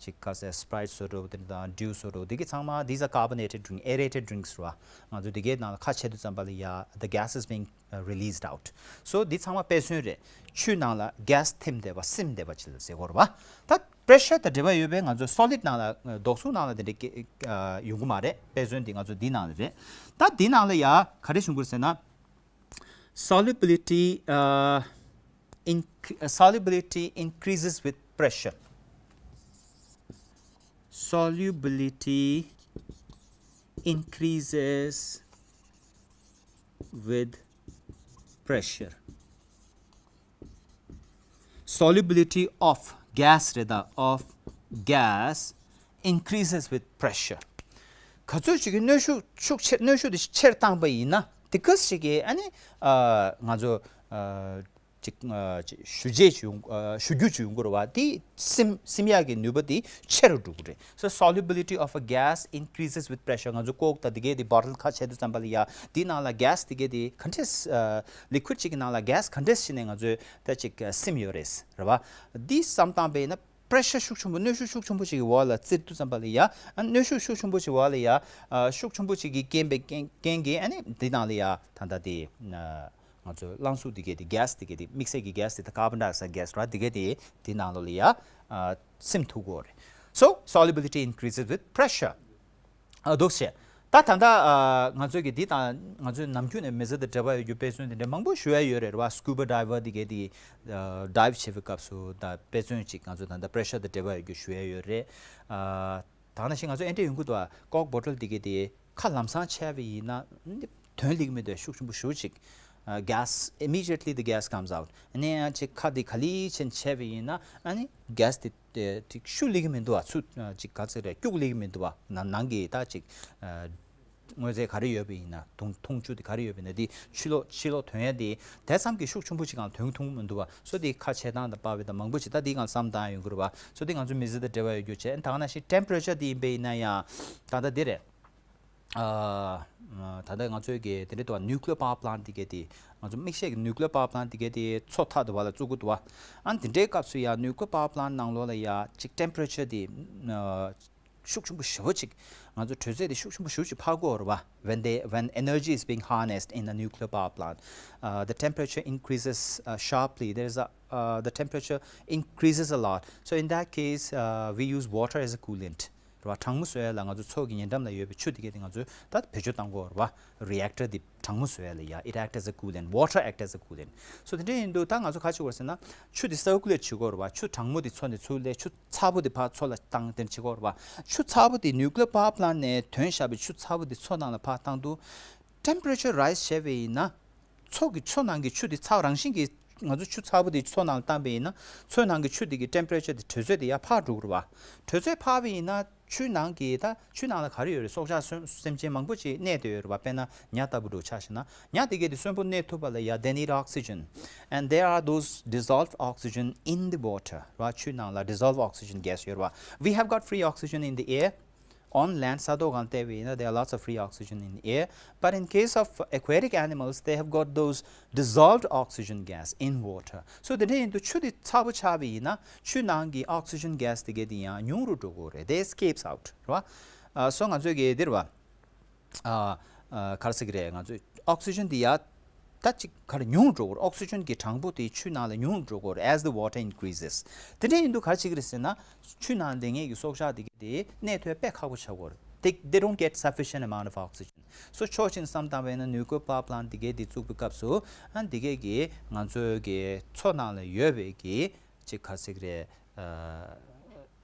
ཅིག་ག་ཟེར་སི་པ་རའིཊ་བཟོ་འདྲ་བོ་དེ་འདྲ་དང་ཌིའུ་བཟོ་འདྲ་བོ་དེ་གི་ཚང་མ་these are carbonated drink aerated drinks རེད་པ། ང་ཚོ་དེ་གའི་ནང་ལ་ཁ་ཕྱེ་དུས་ཙམ་པ་ལ་ཡ་the gas is being uh, released out. So འདི་ཚང་མ་དཔེ་མཚོན་རེད། ཆུའི་ནང་ལ་gas ཐིམ་བསྡད་པ་སིམ་བསྡད་པ་ཅིག་ལ་ཟེར་གྱི་ཡོད་རེད་པ། ད་པེ་རེ་ཤར་དང་འབྲེལ་བ་ཡོད་པའི་ང་ཚོ་སོ་ལིཌ་ནང་ལ་ཨ་རྡོག་སུག་ནང་ལ་དེ་འདྲ་སྐད་ཨ་ཡོང་གི་མ་རེད། དཔེ་མཚོན་འདི་ང་ཚོ་འདི་ནང་ལ་རེད། ད་འདི་ནང་ལ་ཡ་ག་རེ་བྱུང་གི་རེད་ཟེར་ན། Solubility uh, inc- uh, solubility increases with pressure. Solubility increases with pressure. Solubility of gas རེད་ད། Of gas increases with pressure. ག་ཚོད་ཅིག་གི་གནོན་ཤུགས་ཤུགས་ཆེ་གནོན་ཤུགས་དེ་ཆེར་བཏང་པ་ཡིན་ན་དེ་ག་ཚོད་ཅིག་གི་ཨ་ནི་ཨ་ང་ཚོ་ཨ་ཅིག་ཨ་ཅིག་བཞུ་རྒྱུ་ཅིག་ཡོང་ཨ་བཞུ་རྒྱུ་ཅིག་ཡོང་གི་རེད་པ། དེ་སིམ་སིམ་ཡག་གི་ནུས་པ་དེ་ཆེ་རུ་འགྲོ་གི་རེད། So solubility of a gas increases with pressure. ང་ཚོ་ཀོག་དང་དེ་གའི་དེ་བོ་ཊལ་ཁ་ཕྱེ་དུས་ཙམ་པ་ལ་ཡ་དེའི་ནང་ལ་གེ་སི་དེ་གའི་དེ་ག་འདྲས་ཨ་ལི་ཀུའིཌ་ཅིག་གི་ནང་ལ་གེ་སི་ག་འདྲས་ཞིག་ནས་ང་ཚོས་ད་ཅིག་ཨ་སིམ་ཡོད་རེད་རེད་པ། འདི་བསམ་བཏང་པ་ཡིན་ན་པེ་རེ་ཤར་ཤུགས་ཆེན་པོ་གནོན་ཤུགས་ཤུགས་ཆེན་པོ་ཅིག་གི་འོག་ལ་བཙིར་དུས་ཙམ་པ་ལ་ཡ་ཨ་གནོན་ཤུགས་ཤུགས་ཆེན་པོ་ཅིག་འོག་ལ་ཡ་ཨ་ཤུགས་ཆེན་པོ་ཅིག་གི་རྐྱེན་པས་རྐྱེན་རྐྱེན་གྱིས་ཨ་ནི་འདི་ནང་ལ་ཡ་ད་ལྟ་དེ་ཨ་ང་ཚོའི་རླངས་གཟུགས་དེ་གས་དེ་གེ་སི་དེ་གས་དེ་དམིགས་བསལ་གྱི་གེ་སི་དེ་ད་carbon dioxide gas རེད་པ། དེ་གས་དེ་དེ་ནང་ལོགས་ལ་ཡ་ཨ་སིམ་ཐུབ་ཀྱི་ཡོད་རེད། So solubility increases with pressure. ཨ་འདུག་བྱས། ད་ད་ལྟ་ཨ་ང་ཚོས་ཀྱི་འདི་དང་ང་ཚོའི་ནམ་རྒྱུན་ནས་མི་ཚེ་དང་འབྲེལ་བ་ཡོད་རྒྱུ་དཔེ་མཚོན་དེ་འདྲ་མང་པོ་ཞུ་ཡ་ཡོད་རེད་རེད་པ། སྐུ་པ་ཌའི་ཝར་དེ་གས་དེ་ཨ་ཌའིབ་བྱེད་པའི་སྐབས་སུ་ད་དཔེ་མཚོན་ཅིག་ང་ཚོ་ད་ལྟ་པེ་རེ་ཤར་དང་འབྲེལ་བ་ཡོད་རྒྱུ་ཞུ་ཡ་ཡོད་རེད། ཨ་ད་ག་ནང་བཞིན་ང་ཚོ་ཨེ་འདྲས་ཡོང་གི་འདུག་པ། ཀོག་བོ་ཊལ་དེ་གས་དེ་ཁ་ལམ་སང་ཕྱེ་བ་ཡིན་ན་དོན་སླེབས་ཀྱི་མི་འདུག་ཤུགས་ཆེན་པོ་ཞེ་པོ་ཅིག་ཨ་gas, immediately the gas comes out. ཨ་ནི་ཡང་ཅིག་ཁ་དེ་ག་ལེ་བྱས་ནས་ཕྱེ་བ་ཡིན་ན་ཨ་ནི་གེ་སི་དེ་དེ་ཅིག་ཤུགས་སླེབས་ཀྱི་མི་འདུག་པ། ཚུར་ཨ་ཅིག་ག་ཚོད་རེད་སྐྱུག་སླེབས་ཀྱི་མི་འདུག་པ། ནང་ནང་གི་ད་ཅིག་ཨ་དངོས་རྫས་ག་རེ་ཡོད་པ་ཡིན་ན་འཐུང་འཐུང་ཆུ་དེ་ག་རེ་ཡོད་པ་ཡིན་ན་དེ་ཕྱི་ལོགས་ཕྱི་ལོགས་ཐོན་ཡ་དེ་དེ་ཙམ་གྱི་ཤུགས་ཆེན་པོ་ཅིག་གང་ཐོན་ཐུབ་ཀྱི་མི་འདུག་པ། སོ་དེ་ཁ་ཕྱེ་སྟངས་དང་པར་བ་དང་མང་པོ་ཅིག་ད་དེ་གང་བསམ་བཏང་ཡོང་གི་རེད་པ། སོ་དེ་ང་ཚོ་མི་ཚེ་དང་འབྲེལ་བ་ཡོད་རྒྱུ་བྱས། ད་ག་ནང་བཞིན་ཊེམ་པེ་རེ་ཅར་དེ་ཡིན་པ་ཡིན་ན་ཡང་ད་ལྟ་དེ་རེད། ཨ་ད་ལྟ་ང་ཚོའི་གི་དེ་འདྲ་དུ་nuclear power plant དེ་གས་དེ་ང་ཚོ་དམིགས་བསལ་གྱི་nuclear power plant དེ་གས་དེ་མཚོ་མཐའ་དུ་བ་ལ་བཙུགས་ཀྱི་འདུག་པ། ཨ་ནི་དེ་འདྲའི་སྐབས་སུ་ཡང་nuclear power plant ནང་ལོགས་ལ་ཡ་ཅིག་ཊེམ་པེ་རེ་ཅར་དེ་ཨ་ཤུགས་ཆེན་པོ་ཞེ་པོ་ཅིག་ང་ཚོ་དྲོད་ཚད་དེ་ཤུགས་ཆེན་པོ་ཞེ་པོ་ཅིག་འཕར་གྱི་ཡོད་རེད་པ། When they when energy is being harnessed in a nuclear power plant, uh, the temperature increases uh, sharply. There is a uh, the temperature increases a lot. So in that case, uh, we use water as a coolant. རེད་པ། གྲང་མོ་བཟོ་ཡ་ལ་ང་ཚོ་མཚོ་གི་ཉེ་འགྲམ་ལ་ཡོད་པའི་ཆུ་དེ་གས་དེ་ང་ཚོས་ད་བེད་སྤྱོད་བཏང་གི་ཡོད་རེད་པ། རི་ཨེག་ཊར་དེ་གྲང་མོ་བཟོ་ཡ་ལ་ཡ། It act as a coolant. Water act as a coolant. So དེ་འདྲ་ཡིན་དུས་ད་ང་ཚོ་ག་རེ་བྱེད་དགོས་རེད་ཟེར་ན་ཆུ་དེ་སར་ཀུ་ལེཊ་བྱེད་དགོས་རེད་པ། ཆུ་གྲང་མོ་དེ་མཚོ་ནས་ཚུར་སླེབས་ཆུ་ཚ་པོ་དེ་ཕར་མཚོ་ལ་བཏང་དེ་འདྲ་བྱེད་དགོས་རེད་པ། ཆུ་ཚ་པོ་དེ་nuclear power plant ནས་ཐོན་བཞག་པའི་ཆུ་ཚ་པོ་དེ་མཚོ་ནང་ལ་ཕར་བཏང་དུས་temperature rise བྱས་པ་ཡིན་ན། མཚོ་གི་མཚོ་ནང་གི་ཆུ་དེ་ཚ་རང་བཞིན་གྱིས་ང་ཚོ་ཆུ་ཚ་པོ་དེ་མཚོ་ནང་ལ་བཏང་པ་ཡིན་ན་མཚོའི་ནང་གི་ཆུ་དེ་གི་ཊེམ་པེ་རེ་ཅར་དེ་དྲོད་ཚད་དེ་ཡར་འཕར་འགྲོ་གི་རེད་པ། དྲོད་ཚད་འཕར་བ་ཡིན་ན་ཆུའི་ནང་གི་ད་ཆུའི་ནང་ལ་ག་རེ་ཡོད་རེད། སྲོག་ཆགས་སེམས་ཅན་མང་པོ་ཅིག་གནས་བསྡད་ཡོད་རེད་པ། དཔེར་ན་ཉ་ལྟ་བུ་འདྲ་ཆ་བཞག་ན་ཉ་དེ་གས་དེ་གསོན་པོ་གནས་ཐུབ་པ་ལ་ཡ་they need oxygen and there are those dissolved oxygen in the water རེད་པ། ཆུའི་ནང་ལ་dissolved oxygen gas ཡོད་རེད་པ། We have got free oxygen in the air. On land ས་ཐོག་སྒང་བལྟས་པ་ཡིན་ན་there are lots of free oxygen in the air. But in case of aquatic animals, they have got those dissolved oxygen gas in water. So དེ་འདྲ་ཡིན་དུས་ཆུ་དེ་ཚ་པོ་ཆགས་པ་ཡིན་ན་ཆུ་ནང་གི་oxygen gas དེ་གས་དེ་ཡང་ཉུང་རུ་འགྲོ་གི་རེད། They escapes out རེད་པ། ཨ་སོ་ང་ཚོས་གི་འདིར་བ། ཨ་ཨ་ག་རེ་ཟེར་གི་རེད། ང་ཚོས་oxygen དེ་ཡ། ད་ཅིག་ག་རེ་ཉུང་འགྲོ་གི་རེད། ཨོག་སི་ཇན་གྱི་གྲངས་འབོར་དེ་ཆུའི་ནང་ལ་ཉུང་འགྲོ་གི་རེད། As the water increases. དེ་འདྲ་ཡིན་དུས་ག་རེ་བྱེད་ཀྱི་རེད་ཟེར་ན། ཆུའི་ནང་སྡོད་མཁན་གྱི་སྲོག་ཆགས་དེ་ག་དེ་གནས་ཐུབ་དཔེ་ཁག་པོ་ཆགས་ཀྱི་རེད། They, they don't get sufficient amount of oxygen. So ཕྱོགས་གཅིག་ནས་བསམ་བཏང་བས་ན་nuclear power plant དེ་ག་དེ་བཙུགས་པའི་སྐབས་སུ་ཨ་དེ་ག་གི་ང་ཚོའི་གི་མཚོ་ནང་ལ་ཡོད་པའི་གི་ ཅིག་ག་ཟེར་གི་རེད།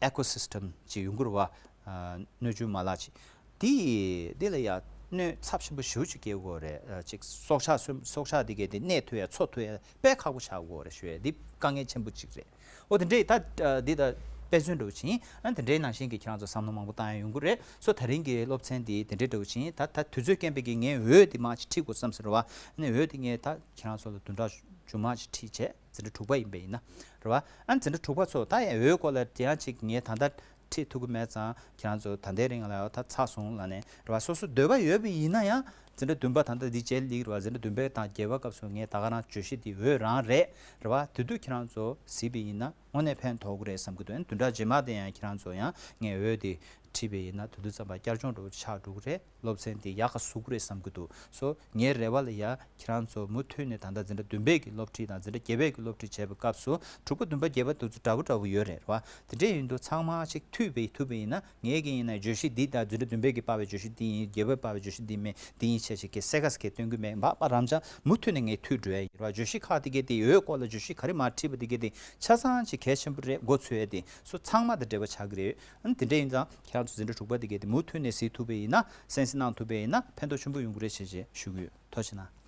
ཨེ་ཀོ་སི་སི་ཊམ་ཅིག་ཡོང་གི་རེད་བ། སྣོད་བཅུད་མ་ལག་ཅིག་དེ་དེ་ལ་ཡ་གནོད་ཚབས་ཆེན་པོ་ཞེ་པོ་ཅིག་སྐྱེལ་དགོས་རེད། ཅིག་སྲོག་ཆགས་སྲོག་ཆགས་དེ་གས་དེ་གནས་ཐུབ་ཡ་འཚོ་ཐུབ་ཡ་དཔེ་ཁག་པོ་ཆགས་དགོས་རེད་ཞུ་ཡ། འདི་དཀའ་ངལ་ཆེན་པོ་ཅིག་རེད། ཨོ་དེ་འདྲས་ད་འདི་ད་དཔེ་མཚོན་འདྲ་བོ་ཅིག་ཡིན། ཨ་དེ་འདྲའི་ནང་བཞིན་གྱི་ཁྱེད་རང་ཚོ་བསམ་བློ་མང་པོ་བཏང་ཡ་ཡོང་གི་རེད། སོ་ད་རིང་གི་སློབ་ཚན་འདི་དེ་འདྲས་འདྲ་བོ་ཅིག་ཡིན། ད་ད་དུས་ཚོད་རྐྱེན་པས་ཀྱི་ངས་འོད་འདི་མར་ཅིག་ཁྲིད་དགོས་བསམ་ཟེར་བ། ཨ་ནི་འོད་འདི་ངས་ད་ཁྱེད་རང་ཚོ་ལ་བདུན་ཕྲག་མཇུག་མ་ཅིག་ཁྲིད་བྱས། འཛིན་གྲྭ་དྲུག་པ་ཡིན་པ་ཡིན་ན་རེད་བ། ཨ་འཛིན་གྲྭ་དྲུག་པ་ཚོ་ད་ཡང་འོད་སྐོར་ལ་དེ་ཡང་ཅིག་ངས་ད་ལྟ་ཁྲིད་ཐུབ་ཀྱི་མེད་ཙང་ཁྱེད་རང་ཚོ་ད་ལྟའི་རིང་ལ་ཡང་ད་ཚར་སོང་ལབ་ནས་རེད་བ། སོ་སོ་འདོད་པ་ཡོད་པ་ཡིན་ན་ཡང་འཛིན་གྲྭ་བདུན་པ་ད་ལྟ་འདི་བྱས་ལེགས་རེད་བ། འཛིན་གྲྭ་བདུན་པའི་དང་བརྒྱད་པ་སྐབས་སུ་ངས་ད་ག་རང་བརྗོད་གཞི་འདི་འོད་རང་རེད་རེད་བ། དེ་དུས་ཁྱེད་རང་ཚོ་གཟིགས་པ་ཡིན་ན་དངོས་གནས་ཕན་ཐོགས་ཀྱི་རེད་བསམ་གྱི་འདུག་བདུན་ཕྲག་རྗེས་མ་དེ་ཡང་ཁྱེད་རང་ཚོ་ཡང་ངས་འོད་འདི་ཁྲིད་པ་ཡིན་ན་དེ་དུས་ཙམ་པ་བསྐྱར་སྦྱོང་འདྲ་བོ་ཆགས་འགྲོ་གི་རེད། སློབ་ཚན་དེ་ཡག་ག་བཟོ་གི་རེད་བསམ་གྱི་འདུག་སོ་ངའི་རེ་བ་ལ་ཡ་ཁྱེད་རང་ཚོ་མུ་མཐུད་ནས་ད་ལྟ་འཛིན་གྲྭ་བདུན་པའི་གི་སློབ་ཁྲིད་དང་འཛིན་གྲྭ་བརྒྱད་པའི་གི་སློབ་ཁྲིད་བྱས་པའི་སྐབས་སུ་དྲུག་པ་བདུན་པ་བརྒྱད་པ་དེ་ཚོ་འདྲ་པོ་འདྲ་པོ་ཡོད་རེད་བ། དེ་འདྲས་ཡིན་དུས་ཚང་མ་ཅིག་མཐུད་པའི་ཐུབ་པ་ཡིན་ན། ངས་གི་ཡིན་ན་བརྗོད་གཞི་འདི་དང་འཛིན་གྲྭ་བདུན་པའི་གི་པར་བའི་བརྗོད་གཞི་འདི་ཡིན། བརྒྱད་པའི་པར་བའི་བརྗོད་གཞི་འདི་མེད་འདི་ཡིན་བྱས་བྱས་ཀྱི་གསལ་ཁ་གསལ་ཁ་སྟོན་གི་མེད། འབའ་པ་རང་ཅག་མུ་མཐུད་ནས་ངས་མཐུད་འགྲོ་ཡ་ཡིན་ར། བརྗོད་གཞི་ཁག་དེ་གས་དེ་འོད་སྐོར་ལ་བརྗོད་གཞི་ག་རེ་མར་ཁྲིད་པ་དེ་གས་དེ་ཆ་ཚང་ཅིག་གལ་ཆེན་པོ་རེད། མགོ་ཚོས་ཡ་དེ་སོ་ཚང་མ་དང་འབྲེལ་བ་ཆགས་ཀྱི་རེད། ཨ་ནི་དེ་འདྲ་ཡིན་ཙང་ཁྱེད་རང་ཚོ་འཛིན་གྲྭ་དྲུག་པ་དེ་གས་དེ་མུ་མཐུད་ནས་གཟིགས་ཐུབ་པ་ཡིན་ན། གསན་གཟིགས་གནང་ཐུབ་པ་ཡིན་ན་ཕན་ཐོགས་ཆེན་པོ་ཡོང་གི་རེད་བྱས་བྱས་ཞུ་གི་ཡོད། ཐུགས་རྗེ་གནང་།